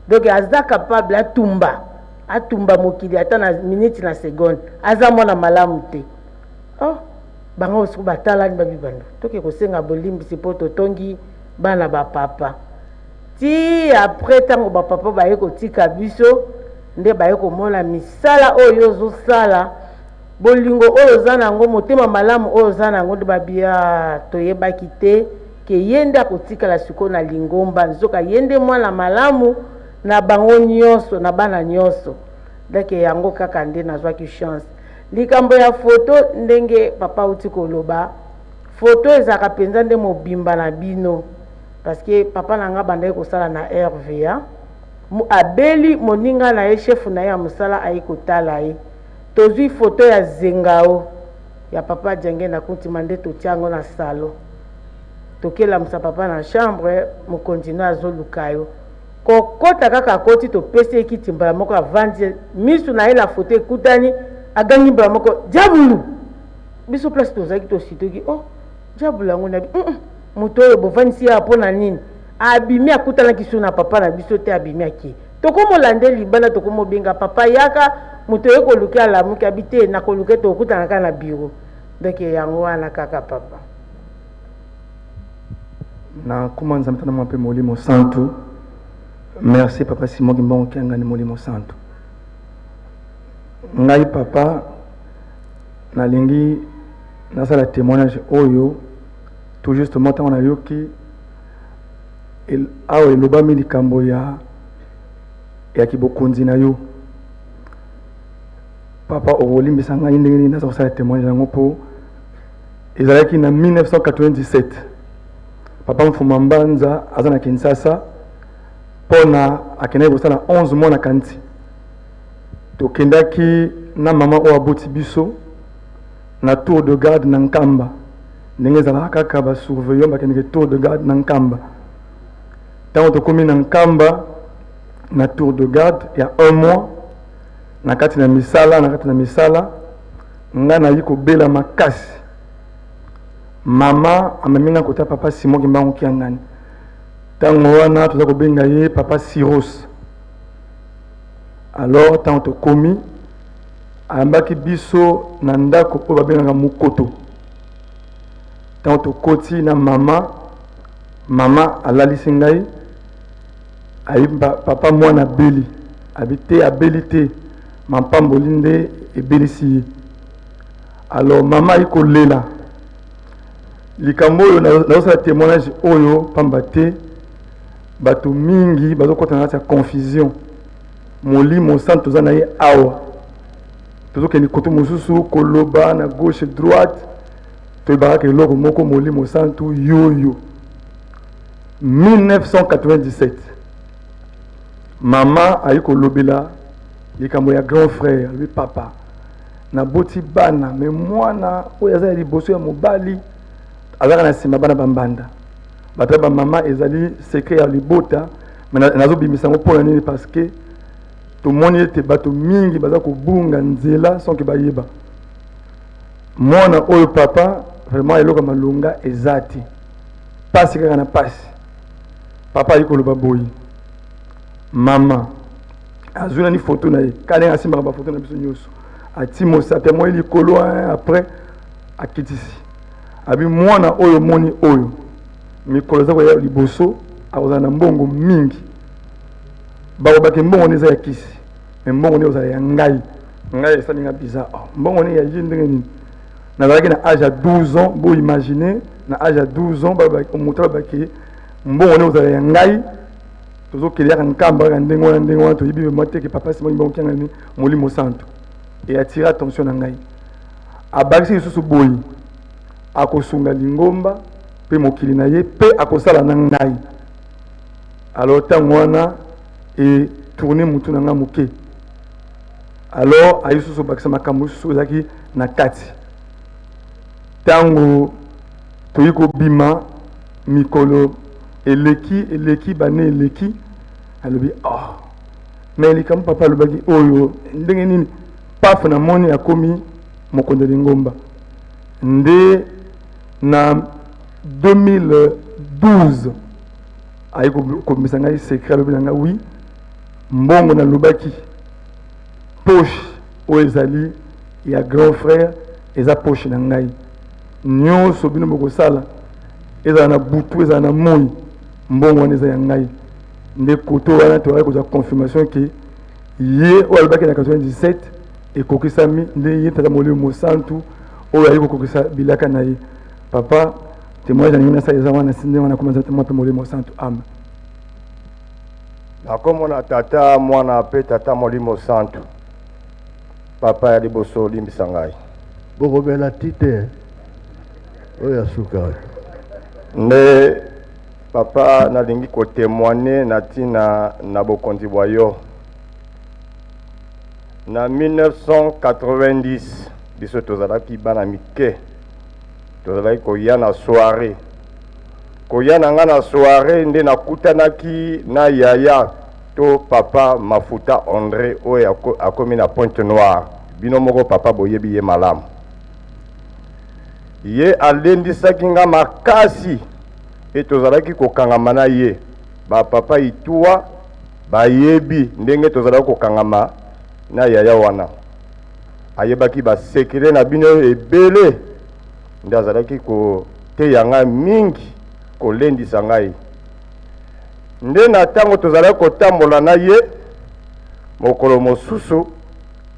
Donc aza capable atumba, atumba mokili ata na minute na seconde. Aza mwana malamu te. Oh, bango siko batalani babi bando toke kosenga bolimbisi mpo totongi bana ba papa. Ti après tango ba papa baye kotika biso nde baye komona misala oyo ozosala, bolingo oyo oza na yango, motema malamu oyo oza na yango, nde babia toyebaki te ke ye nde akotikala sikoyo na lingomba, nzoka ye nde mwana malamu na bango nyonso, na bana nyonso. Donc yango kaka nde nazwaki chance. Likambo ya foto, ndenge papa auti koloba, foto ezalaka mpenza nde mobimba na bino, parce que papa na nga abandaki kosala na RVA, abeli moninga na ye, chef na ye ya mosala aye kotala ye, tozwi foto ya Zengao ya papa Diangenda Kuntima nde totia yango na salon. Tokelamusa papa na chambre, mokonzi no azoluka yo. Kokota kaka akoti, topesi ye kiti mbala moko avandi, misu na ye na foto ekutani, agangi mbala moko diabulu! Biso place tozalaki tosituki, oh diabolo yango na bi moto oyo bovandisi ye mpo na nini? Abimi akutanaki so na papa na biso te, abimi ake. Tokomolanda libanda, tokomobenga papa yaka, moto oye koluka alamuki abi te, nakoluka tokutana kaka na bureau. Donc yango wana kaka papa. Na kuma Nzambe tata mwa mpe Molimo Santu. Merci papa Simon Kimbangu Kiangani Molimo Santu. Ngai papa nalingi nasala témoignage oyo tout justement ntango nayoki awa elobami likambo ya ya kibokonzi na yo papa, okolimbisa ngai ndenge nini naza kosala témoignage yango mpo ezalaki na 1997 papa Mfuma Mbanza aza na Kinshasa mpona akendaki kosala 11 mois na kanti. Tokendaki na mama oyo aboti biso na tour de garde na Nkamba, ndenge ezalaka kaka basurveillant bakendeke tour de garde na Nkamba. Ntango tokomi na Nkamba na tour de garde ya un mois, na kati na misala, na kati na misala ngai nayi kobela makasi. Mama amemi ngai kota papa Simon Kimbangu Kiangani. Ntango wana toza kobenga ye papa Siros. Alors ntango tokomi, ayambaki biso na ndako oyo babengaka Mokoto. Ntango tokoti na mama, mama alalisi ngai, ayi papa mwana abeli, abi te abeli te, mampamboli nde ebelisi ye. Alors mama ayi kolela. Likambo oyo nazosala témoignage oyo pamba te bato mingi bazokɔta na kati ya confusion. Molimo Santu toza na ye awa, tozokende koto mosusu koloba na gauche droite, toyebaka kaka eloko moko, Molimo Santu yoyo. 1997 mama ayi kolobela likambo ya grand frère, alobi papa naboti bana me mwana oyo aza ya liboso ya mobali azalaka na nsima bana bambanda bato ya bamama, ezali secret ya libota. Me nazobimisa yango mpona nini? Parce que tomoni ete bato mingi baza kobunga nzela sans ke bayeba. Mwana oyo papa vraiment eloko ya malonga eza te, pasi kaka na pasi. Papa ayi koloba boye, mama azwi nani foto na ye kaka ndenge asimbaka bafoto na biso nyonso, ati mosapi amoi likolo, après akitisi, abi mwana oyo moni oyo mikolo eza koya liboso akozala na mbongo mingi. Bakobaki mbongo nde eza ya kisi, me mbongo nde ozala ya ngai. Ngai esali nga bizarre, oh, mbongo nde ya ye ndenge nini? Nazalaki na age ya 12 ans, bo imagine na age ya 12 ans moto alobaki mbongo nde ozala ya ngai. Tozokende yaka Nkamba kaka ndenge wana, ndenge wana toyebi vraiment te ke papa Simon Kimbangu Kiangani Molimo Santu. E attire attention na ngai, abakisi lisusu boye, akosunga lingomba mpe mokili na ye mpe akosala na ngai. Alors ntango wana e tourne mutu na ngai moke. Alors ayi susu bakisa makambo mosusu ezalaki na kati. Ntango toyi kobima, mikolo eleki eleki, bane eleki, alobi oh, mais likambo papa alobaki oyo ndenge nini? Paf, namoni akomi mokonzi ya lingomba. Nde na 2012 ayi kobimisa ngai secret, alobi na ngai oui, mbongo nalobaki poche oyo ezali ya grand frère eza poche na ngai. Nyonso bino bokosala, ezala na butu ezala na moi, mbongo wana eza ya ngai. Nde koto wana toyaki kozwa confirmation ke ye oyo alobaki na 97 ekokisami, nde ye tata Molimo Mosantu oyo ayi kokokisa bilaka na ye. Papa, témoignage na ngai nasala eza wana, nde wana koma Nzambe mpe Molimo Santu. Amen. Nakomona Tata, Mwana mpe Tata Molimo Santu. Papa ya liboso, olimbisa ngai. Bokobela ti te oyo ya suka oyo. Nde papa nalingi kotemoigne na ntina na bokonzi bwa yo. Na 1990 biso tozalaki bana mike, tozalaki koya na soirée. Koya na ngai na soirée nde nakutanaki na yaya to papa Mafuta André oyo akomi na Pointe Noire. Bino moko papa boyebi ye malamu. Ye alendisaki nga makasi e tozalaki kokangama na ye. Ba papa Ituwa bayebi ndenge tozalaki kokangama na yaya wana. Ayebaki ba sekele na bino ebele, nde azalaki koteya ngai mingi, kolendisa ngai. Nde na ntango tozalaki kotambola na ye, mokolo mosusu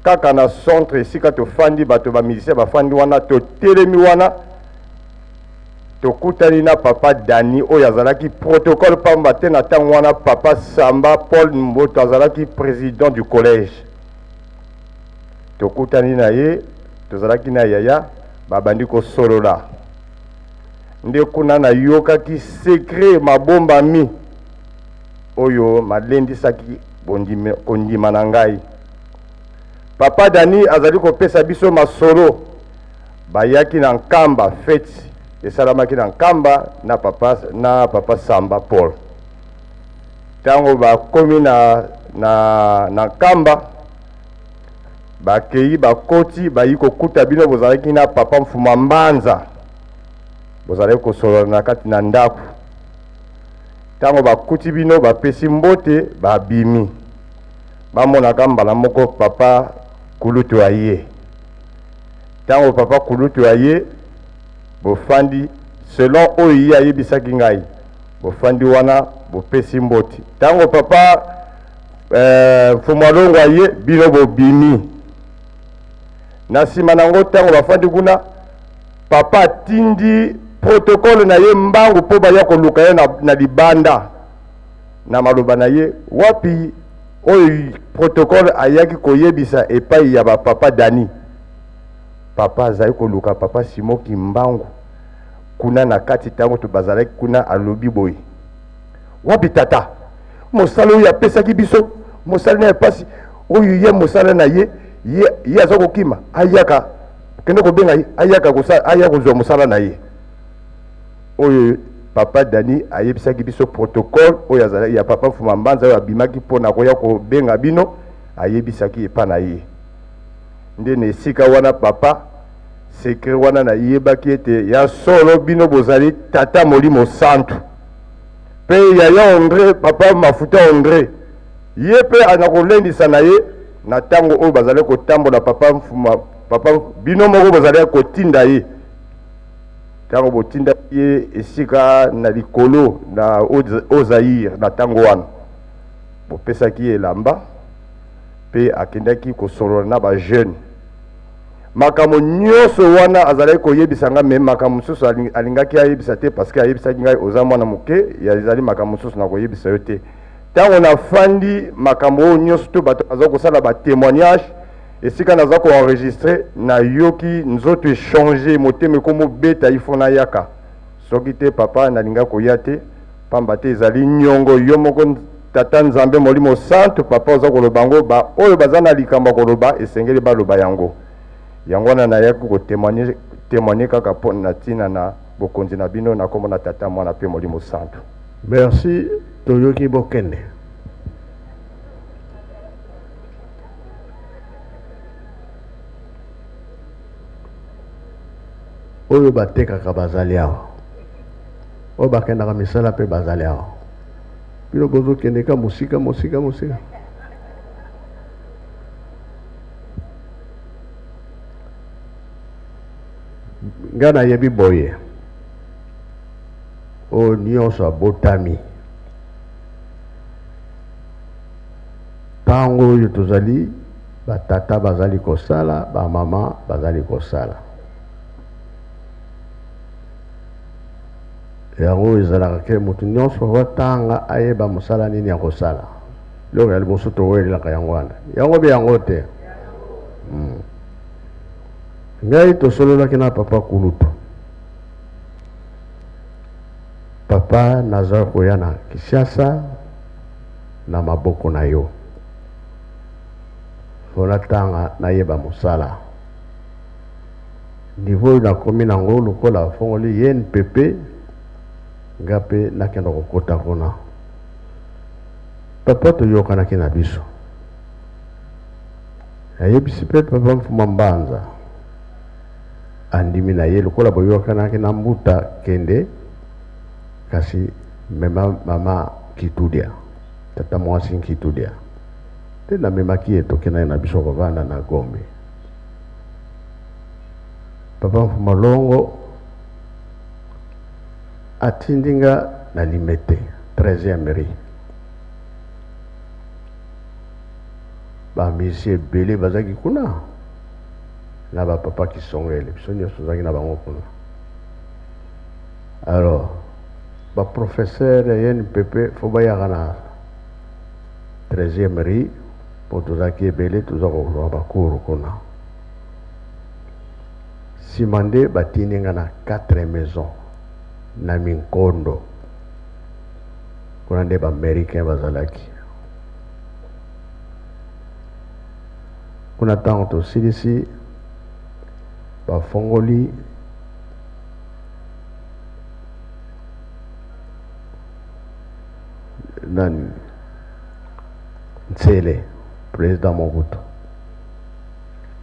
kaka na centre esika tofandi, bato ba musiciens bafandi wana, totelemi wana, tokutani na papa Dani oyo azalaki protocole pamba te na ntango wana papa Samba Paul Mboto azalaki président du collège. Tokutani na ye, tozalaki na yaya, babandi kosolola. Nde kuna nayokaki secret mabombami oyo malendisaki kondima na ngai. Papa Dani azali kopesa biso masolo. Bayaki na Nkamba, feti esalamaki na Nkamba na papa, na papa Samba Paul. Ntango bakomi na, na, na Nkamba, bakei bakoti, bayi kokuta bino bozalaki na papa Mfuma Mbanza, bozalaki kosolola na kati na ndako. Ntango bakuti bino, bapesi mbote, babimi. Bamonaka mbala moko papa kulutu aye. Ntango papa kulutu aye, bofandi selon oyo ye ayebisaki ngai, bofandi wana bopesi mbote. Ntango papa eh, Mfumu Alongo aye, bino bobimi. Na nsima na yango, ntango bafandi kuna, papa atindi protocole na ye mbangu mpo baya koluka ye na, na libanda. Na maloba na ye, wapi oyo protocole ayaki koyebisa epai ya ba papa Dani. Papa azali koluka papa Simon Kimbangu kuna na kati, ntango to bazalaki kuna, alobi boye, wapi tata mosala oyo apesaki biso, mosala na ya pasi oyo ye mosala na ye, ye, ye aza kokima, ayaka kende kobenga ye, ayaka kosala, aya kozwa mosala na ye oyo papa Dani ayebisaki biso protocole oyo azalaki ya papa Mfuma Mbanza oyo abimaki mpo na koya kobenga bino, ayebisaki epa na ye. Nde na esika wana papa secret wana nayebaki ete ya solo bino bozali tata Molimo Santu. Mpe yaya Andre, papa Mafuta Andre, ye mpe anakolendisa na ye na ntango oyo bazali kotambola papa Mfuma, papa bino moko bozali kotinda ye ntango botindaki ye esika na likolo na Haut-Zaïre na ntango wana bopesaki ye elamba mpe akendaki kosolola na ba jeune makambo nyonso wana azalaki koyebisa ngai me makambo mosusu alingaki ayebisa te parce que ayebisaki ngai oza mwana moke ezali makambo mosusu nakoyebisa yo te ntango nafandi makambo oyo nyonso to bato baza kosala ba témoignage esika naza ko enregistre nayoki nzoto echange motema ekomobeta ifo nayaka soki te papa nalinga koya te pamba te ezali nyongo yo moko tata nzambe molimo santu papa oza koloba yango ba oyo baza na likambo ya koloba esengeli baloba yango yango wana nayaki kotemoigne temoigne kaka mpo na ntina na bokonzi na bino na kombo na tata mwana mpe molimo santu. Merci toyoki bokende. Oyo batekaka bazali awa, oyo bakendaka misala mpe bazali awa. Bino bozokende ka mosika mosika mosika. Ngai nayebi boye, oyo nyonso abotami ntango oyo tozali batata bazali kosala, bamama bazali kosala. Yango ezalaka ke moto nyonso atanga ayeba mosala nini akosala. Eloko ya liboso towelelaka yango wana. Yango be yango te. Hmm. Ngai tosololaki na papa kulutu. Papa naza koya na Kinshasa na maboko na yo. Fo natanga nayeba mosala. Niveau oyo nakomi nango lokola afongoli INPP nga pe nakenda kokota kuna. Papa toyokanaki na biso. Ayebisi pe papa Mfuma Mbanza. Andimi na ye lokola boyokanaki na mbuta kende kasi mema mama Kitudia, tata mwasi Nkitudia. Nde namemaki ye tokendaki na biso kovanda na Gombe. Papa Mfuma Longo atindi nga na Limete, 13e rue. Ba musiciens ebele bazalaki kuna na ba papa Kisongele, biso nyonso tozalaki na bango kuna. Alors ba professeur ya INPP fo bayaka na 13e rue mpo tozalaki ebele, toza kozwa ba cours kuna. Sima nde batindi nga na 4 maisons na Minkondo, kuna nde ba Americains bazalaki. Kuna ntango tosilisi bafongoli nani Nsele, président Mobutu.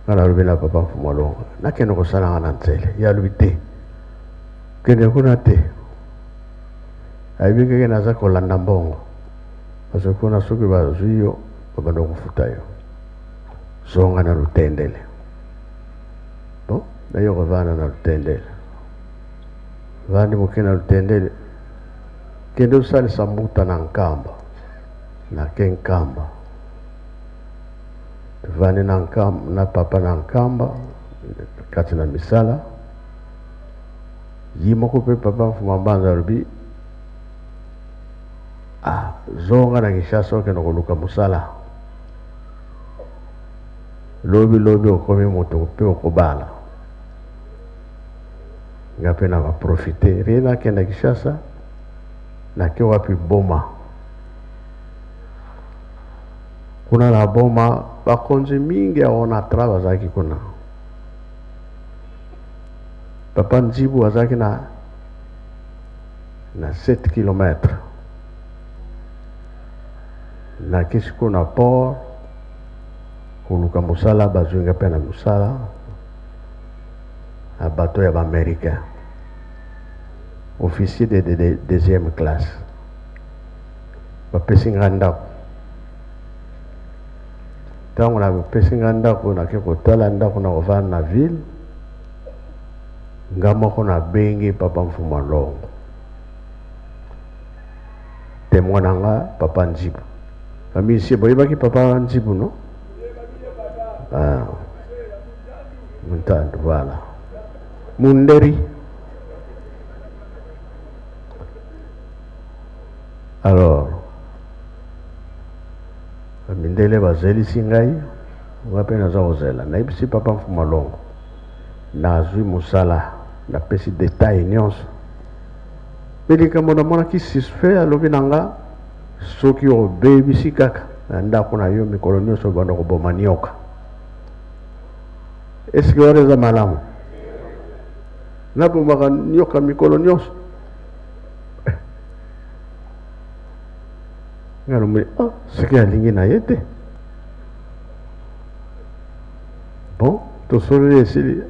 Nga nalobi na papa Mfumu Alonga, nakende kosala nga na Nsele. Ye alobi te, kende kuna te. Ayebi keke naza kolanda mbongo, parce que kuna soki bazwi yo babanda kofuta yo. Zonga na Lutendele. Bon, naye kovanda na Lutendele. Vandi moke na Lutendele, kende osalisa mbuta na Nkamba. Nake Nkamba, tovandi na Nkamba na papa na Nkamba kati na misala. Ye moko mpe papa Mfuma Mbanza alobi, ah, zonga na Kinshasa okende koluka mosala, lobi lobi okomi moto mpe okobala. Nga mpe na baprofite rie nakenda Kinshasa, nake wapi Boma. Kuna na Boma bakonzi mingi ya Onatra bazalaki kuna. Papa Nzibu azalaki na 7 kilomètres. Nake sikoyo na port koluka mosala, bazwi nga mpe na mosala na bateau ya ba-Américain, officier de deuxième classe. Bapesi nga ndako. Ntango bapesi nga ndako, nake kotala ndako na kovanda na ville. Nga moko nabengi papa Mfuma Longo, témoin na nga papa Nzibu. Bamisie boyebaki papa Nzibu no? Ah. Muntandu, voilà. Munderi. Alors, mindele bazelisi ngai, nga mpe naza kozela. Nayebisi papa Mfuma Longo, nazwi mosala, napesi detail nyonso. Mpe likambo namonaki suspect, alobi na nga, soki obebisi kaka na ndako na yo mikolo nyonso obanda koboma nioka. Eske wana eza malamu? Nabomaka nioka mikolo nyonso. Nga namoni, oh, soki alingi na ye te. Bon, tosololi esili.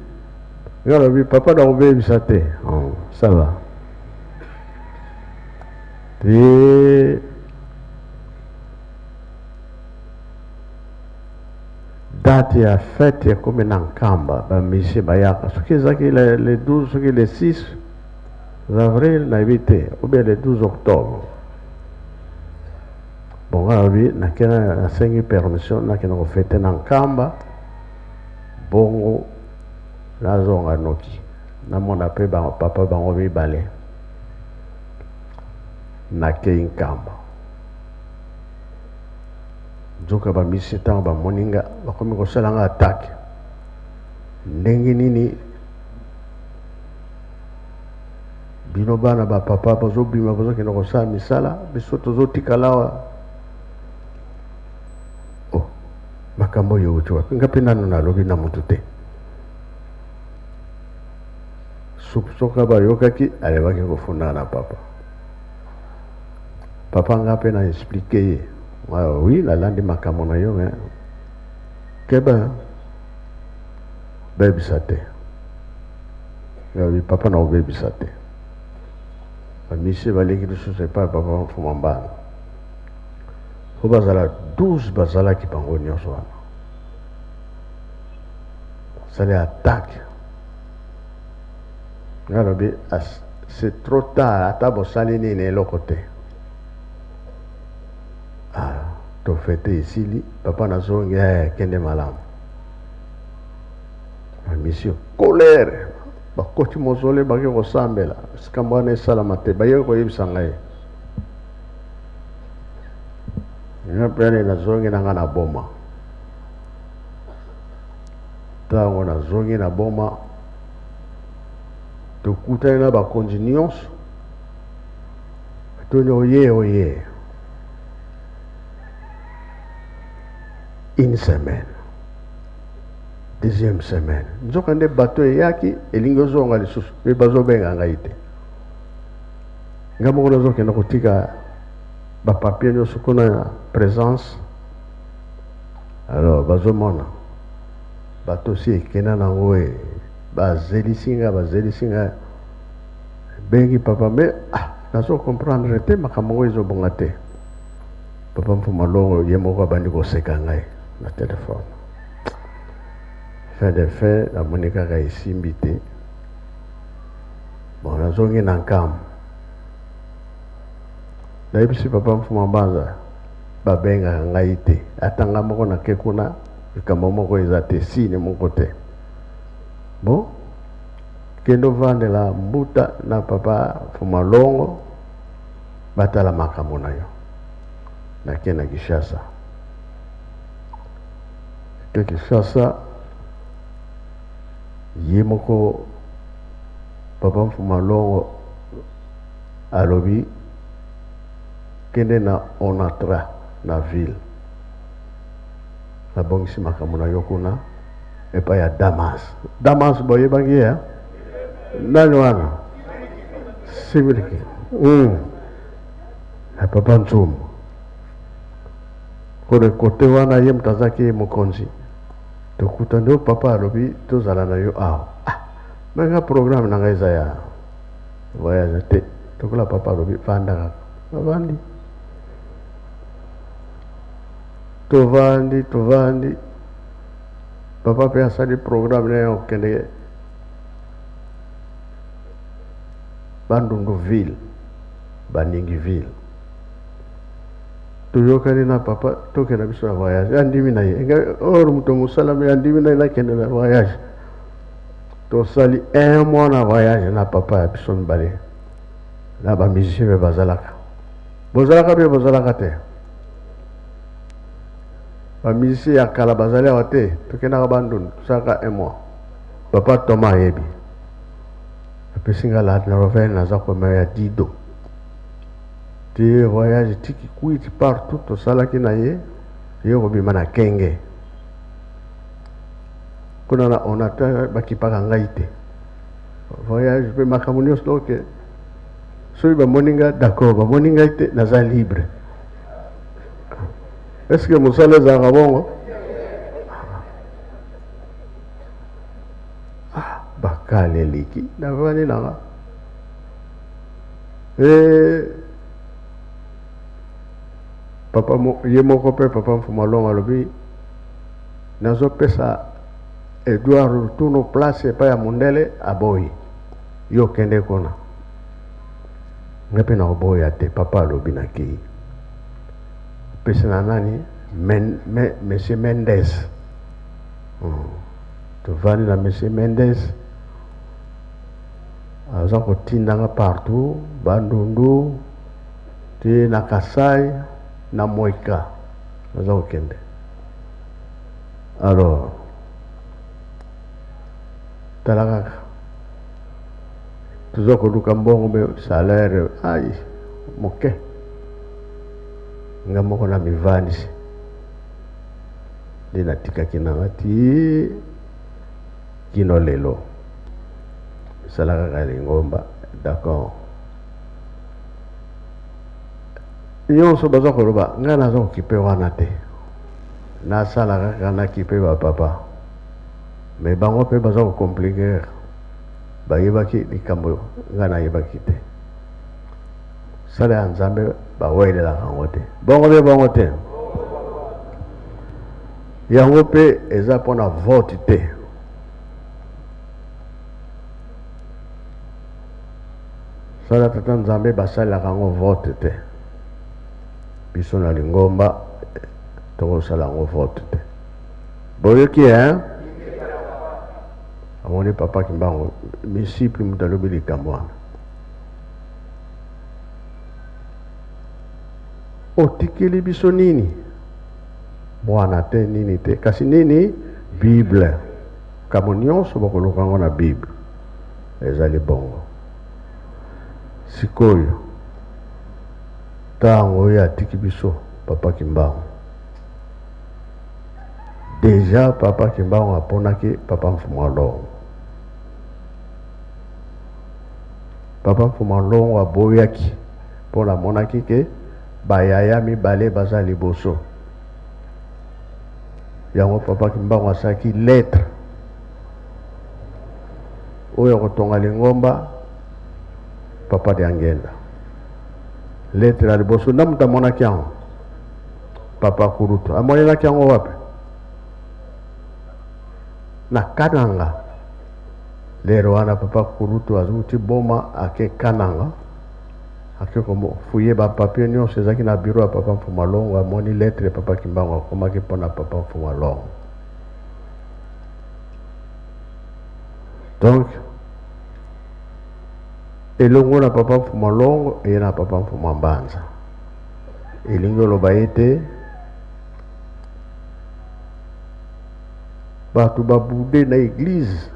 Nga nalobi, papa nakobebisa te. Oh, ça va. Te date ya fête ekomi na Nkamba, ba musiciens bayaka. Soki ezalaki le 12, soki le 6 avril, nayebi te, ou bien le 12 octobre. Bon, nga nalobi, nakenda, nasengi permission, nakenda kofete na Nkamba, bongo nazonga noki, namona pe ba papa bango mibale. Nakei Nkamba. Nzoka ba musiciens ntango bamoni nga, bakomi kosala nga attaque. Ndenge nini bino bana ba papa bazobima bazokende kosala misala, biso tozotikala awa. Oh, makambo oyo euti wapi? Nga mpe nanu nalobi na motu te. Soka bayokaki, alebaki kofunda na papa. Papa nga mpe na expliquer ye. Ah, oui, nalandi makambo na yo, mais keba, bebisa te. Nalobi papa nakobebisa te. Bamisie baleki lisusu epai ya papa Mfuma Mbanda. Fo bazala 12 bazalaki bango nyonso wana. Basali attaque. Ngai nalobi c'est trop tard, ata bosali nini eloko te. Ah, tofete esili, papa nazongi, eh, kende malamu. Ba monsieur colère, bakoti mozole bake kosambela, likambo wana esalama te, baye koyebisa ngai. Nga mpe nazongi na ngai na boma. Ntango nazongi na boma, tokutani na bakonzi nyonso, toni oye oye. Une semaine, deuxième semaine, nzoka nde bato eyaki elingi ozonga lisusu, mpe bazobenga ngai te. Ngai moko nazokende kotika bapapier nyonso kuna ya présence. Alors bazomona bato si ekenda nango e bazelisi nga, bazelisi nga, bengi papa me ah, nazo comprendre te makambo yango ezobonga te. Papa Mfuma Longo ye moko abandi koseka ngai na telefone. Fin de fin namoni kaka esimbi te. Bon, nazongi na nkambo, nayebisi papa Mfuma Mbanza babengaka ngai te, ata ngai moko nake kuna likambo moko eza te, sine moko te. Bon, kende ovandela mbuta na papa Mfuma Longo batala makambo na yo. Nake na Kinshasa, ke Kinshasa ye moko papa Mfuma Longo alobi kende na Onatra na ville, nabongisi makambo na yo kuna epai ya Damas. Damas boyebaki ye nani wana? Similiki na papa Nzumbu kone kote wana ye moto azalaki mokonzi. Tokutani oyo papa alobi tozala na yo awa. Ah, me nga programme na ngai eza ya voyage te. Tokola papa alobi vanda kaka, navandi, tovandi tovandi. Papa mpe asali programme na ye okende Bandundu ville, Baningi ville. Toyokani na papa tokenda biso na voyage, andimi na ye or moto mosala me andimi na ye nakende na voyage. Tosali un mois na voyage na papa ya biso mibale na bamusicien mpe bazalaka, bozalaka mpe bozalaka te, bamusicien ya kala bazali awa te. Tokendaka Bandundu, tosalaka un mois. Papa Thomas ayebi, apesi nga la Norvège, naza komema ya Dido te voyage tiki kwiti partout tosalaki na ye. Ye kobima na Kenge kuna na Onatra, bakipaka ngai te voyage mpe makambo nyonso. Donc soki bamoni nga d'accord, bamoni ngai te, naza libre. Est ce que mosala ezalaka bongo? Ah, bakala eleki, navandi nanga e papa ye moko mpe papa Mfuma Longo alobi nazopesa Edouard Lutuno place epai ya mondele, aboyi, yo okende kuna, ngai mpe nakoboya te. Papa alobi nakei, apesi na nani monsieur Mendes. Tovandi na monsieur Mendes, aza kotindanga partout, Bandundu te na Kasai na Mweka naza kokende. Alors tala kaka toza koluka mbongo me salaire ai moke. Nga moko na mivandisi nde natikaki nanga ti kino lelo, esala kaka lingomba. D'accord, nyonso baza koloba ngai naza kokipe wana te, nasala kaka nakipe bapapa, me bango mpe baza kocompliquer. Bayebaki likambo ngai nayebaki te. Sala ya Nzambe bawelelaka yango te. Bongo be bongo te. Yango mpe eza mpo na vote te. Sala tata Nzambe basalelaka yango vote te. Biso na lingomba tokosala yango vote te. Boyoki hein? Amoni papa Kimbangu misiple moto alobi likambo wana. Otikeli biso nini? Mwana te nini te, kasi nini? Bible. Makambo nyonso bokoluka yango na Bible. Ezali bongo. Sikoyo ntango oyo atiki biso papa Kimbangu, deja papa Kimbangu aponaki papa Mfumu Longo. Papa Mfumu Longo aboyaki mpo namonaki ke bayaya mibale baza liboso. Yango papa Kimbangu asalaki lettre oyo akotonga lingomba papa Diangenda. Lettre ya liboso nda moto amonaki yango papa Kurutu amonelaki yango wapi? Na Kananga. Lero wana papa Kurutu azuti Boma ake Kananga, ake kofuye ba papier nyonso ezalaki na bureau ya papa Mfuma Longo, amoni lettre papa Kimbangu akomaki mpona papa Mfuma Longo. Donc elongo na papa Mfuma Longo eye na papa Mfuma Mbanza, elingi oloba ete bato babude na eglise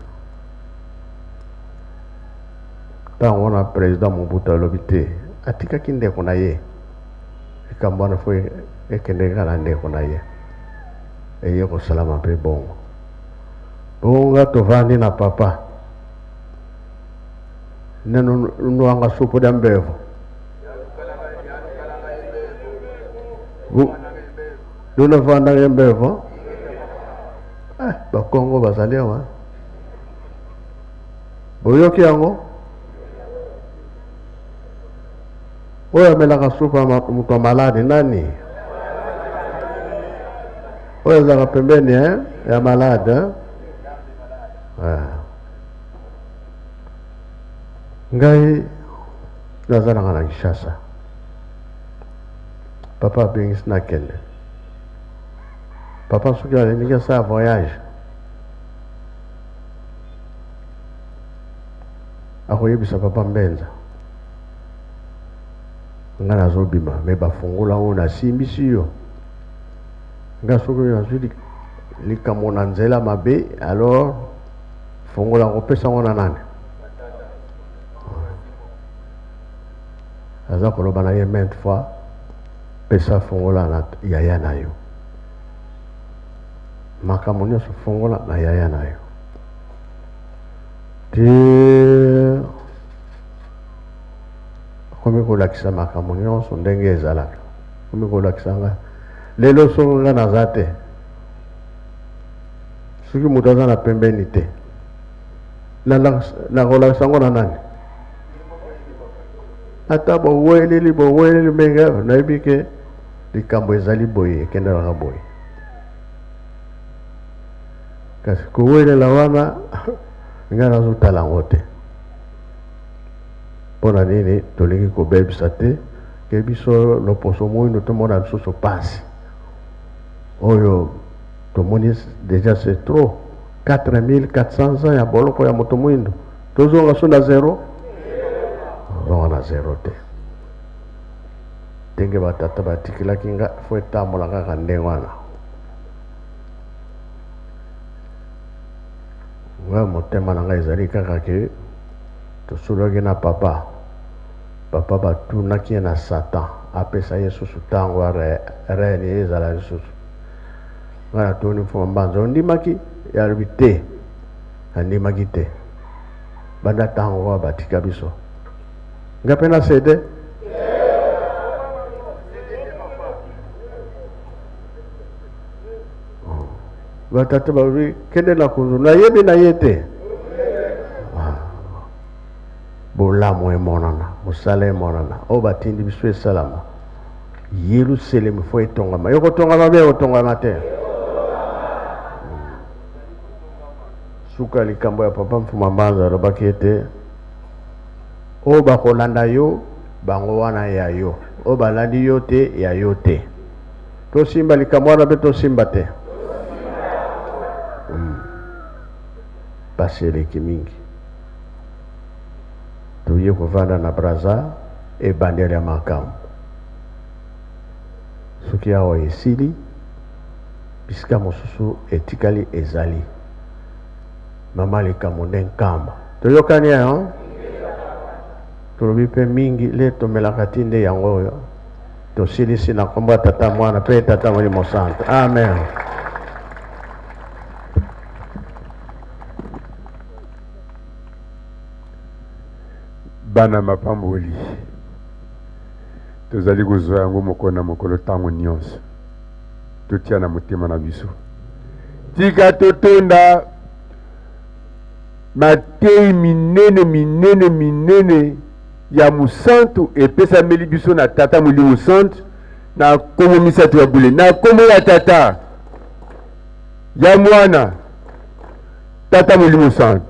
ntango wana président Mobutu alobi te, atikaki ndeko na ye likambo wana fo ekende kaka na ndeko na ye, eye kosalama mpe bongo. Bongo nga tovandi na papa neno nwanga supu da mbevo lunavandanga mbevo eh, bakongo bazali awa boyoki yango oyo amelaka supu ya moto ya maladi nani oyo azalaka pembeni eh, ya malade eh? Ah. Ngai naza nanga na Kinshasa, papa abengisi nakende. Papa soki alingi asala voyage akoyebisa papa Mbenza, ngai nazobima me bafungola oyo nasimbisi yo. Ngai soki nazwi likambo na nzela mabe, alors fongola kopesa yango na nani? Aza koloba na ye maintes fois, pesa fongola na yaya na yo, makambo nyonso fongola na yaya na yo te. Akomi kolakisa makambo nyonso ndenge ezalaka, akomi kolakisa nga lelo soki nga naza te, soki moto aza na pembeni te, nakolakisa yango na nani? Ata boweleli boweleli ndenge nayebi ke likambo ezali boye, ekendelaka boye. Kasi kowelela wana ngai nazotala yango te. Mpo na nini tolingi kobebisa te ke biso loposo moindo tomona lisusu pasi oyo tomoni deja, c'est trop. 4400 ans ya boloko ya moto moindo, tozonga so na zero, tozonga na zero te. Ndenge batata batikelaki nga, fo etambola kaka ndenge wana. Nga motema na ngai ezali kaka ke tosololaki na papa, papa batunaki ye na Satan apesa ye susu ntango ya règne ye ezala lisusu. Nga natuni Mfuma Mbanza, ondimaki? Ye alobi te, nandimaki te. Banda ntango oyo batika biso, nga mpe na cede. Batata balobi kende na kunzu, nayebi na ye te. Bolamu emonana, mosala emonana, oyo batindi biso esalama. Yelusalemi fo etongama. Ekotongama be ekotongama te. Suka likambo ya papa Mfuma Mbanza alobaki ete oyo bakolanda yo bango wana ya yo, oyo balandi yo te ya yo te. Tosimba likambo wana mpe tosimba te. Pasi eleki mingi. Toye kovanda na Brazza, ebandeli ya makambo. Soki awa esili, bisika mosusu etikali ezali. Mama likambo nde nkamba. Toyokani hein? Tolobi mpe mingi le tomelaka ti nde yango oyo. Tosilisi na nkombo ya Tata Mwana mpe Tata Molimo Santu. Amen. Bana mapamboli tozali kozwa yango mokolo na mokolo ntango nyonso. Totia na motema na biso, tika totonda mateyi minene minene minene ya mosantu epesameli biso na Tata Molimo Santu na nkombo misato ya bule, na nkombo ya Tata, ya Mwana, Tata Molimo Santu.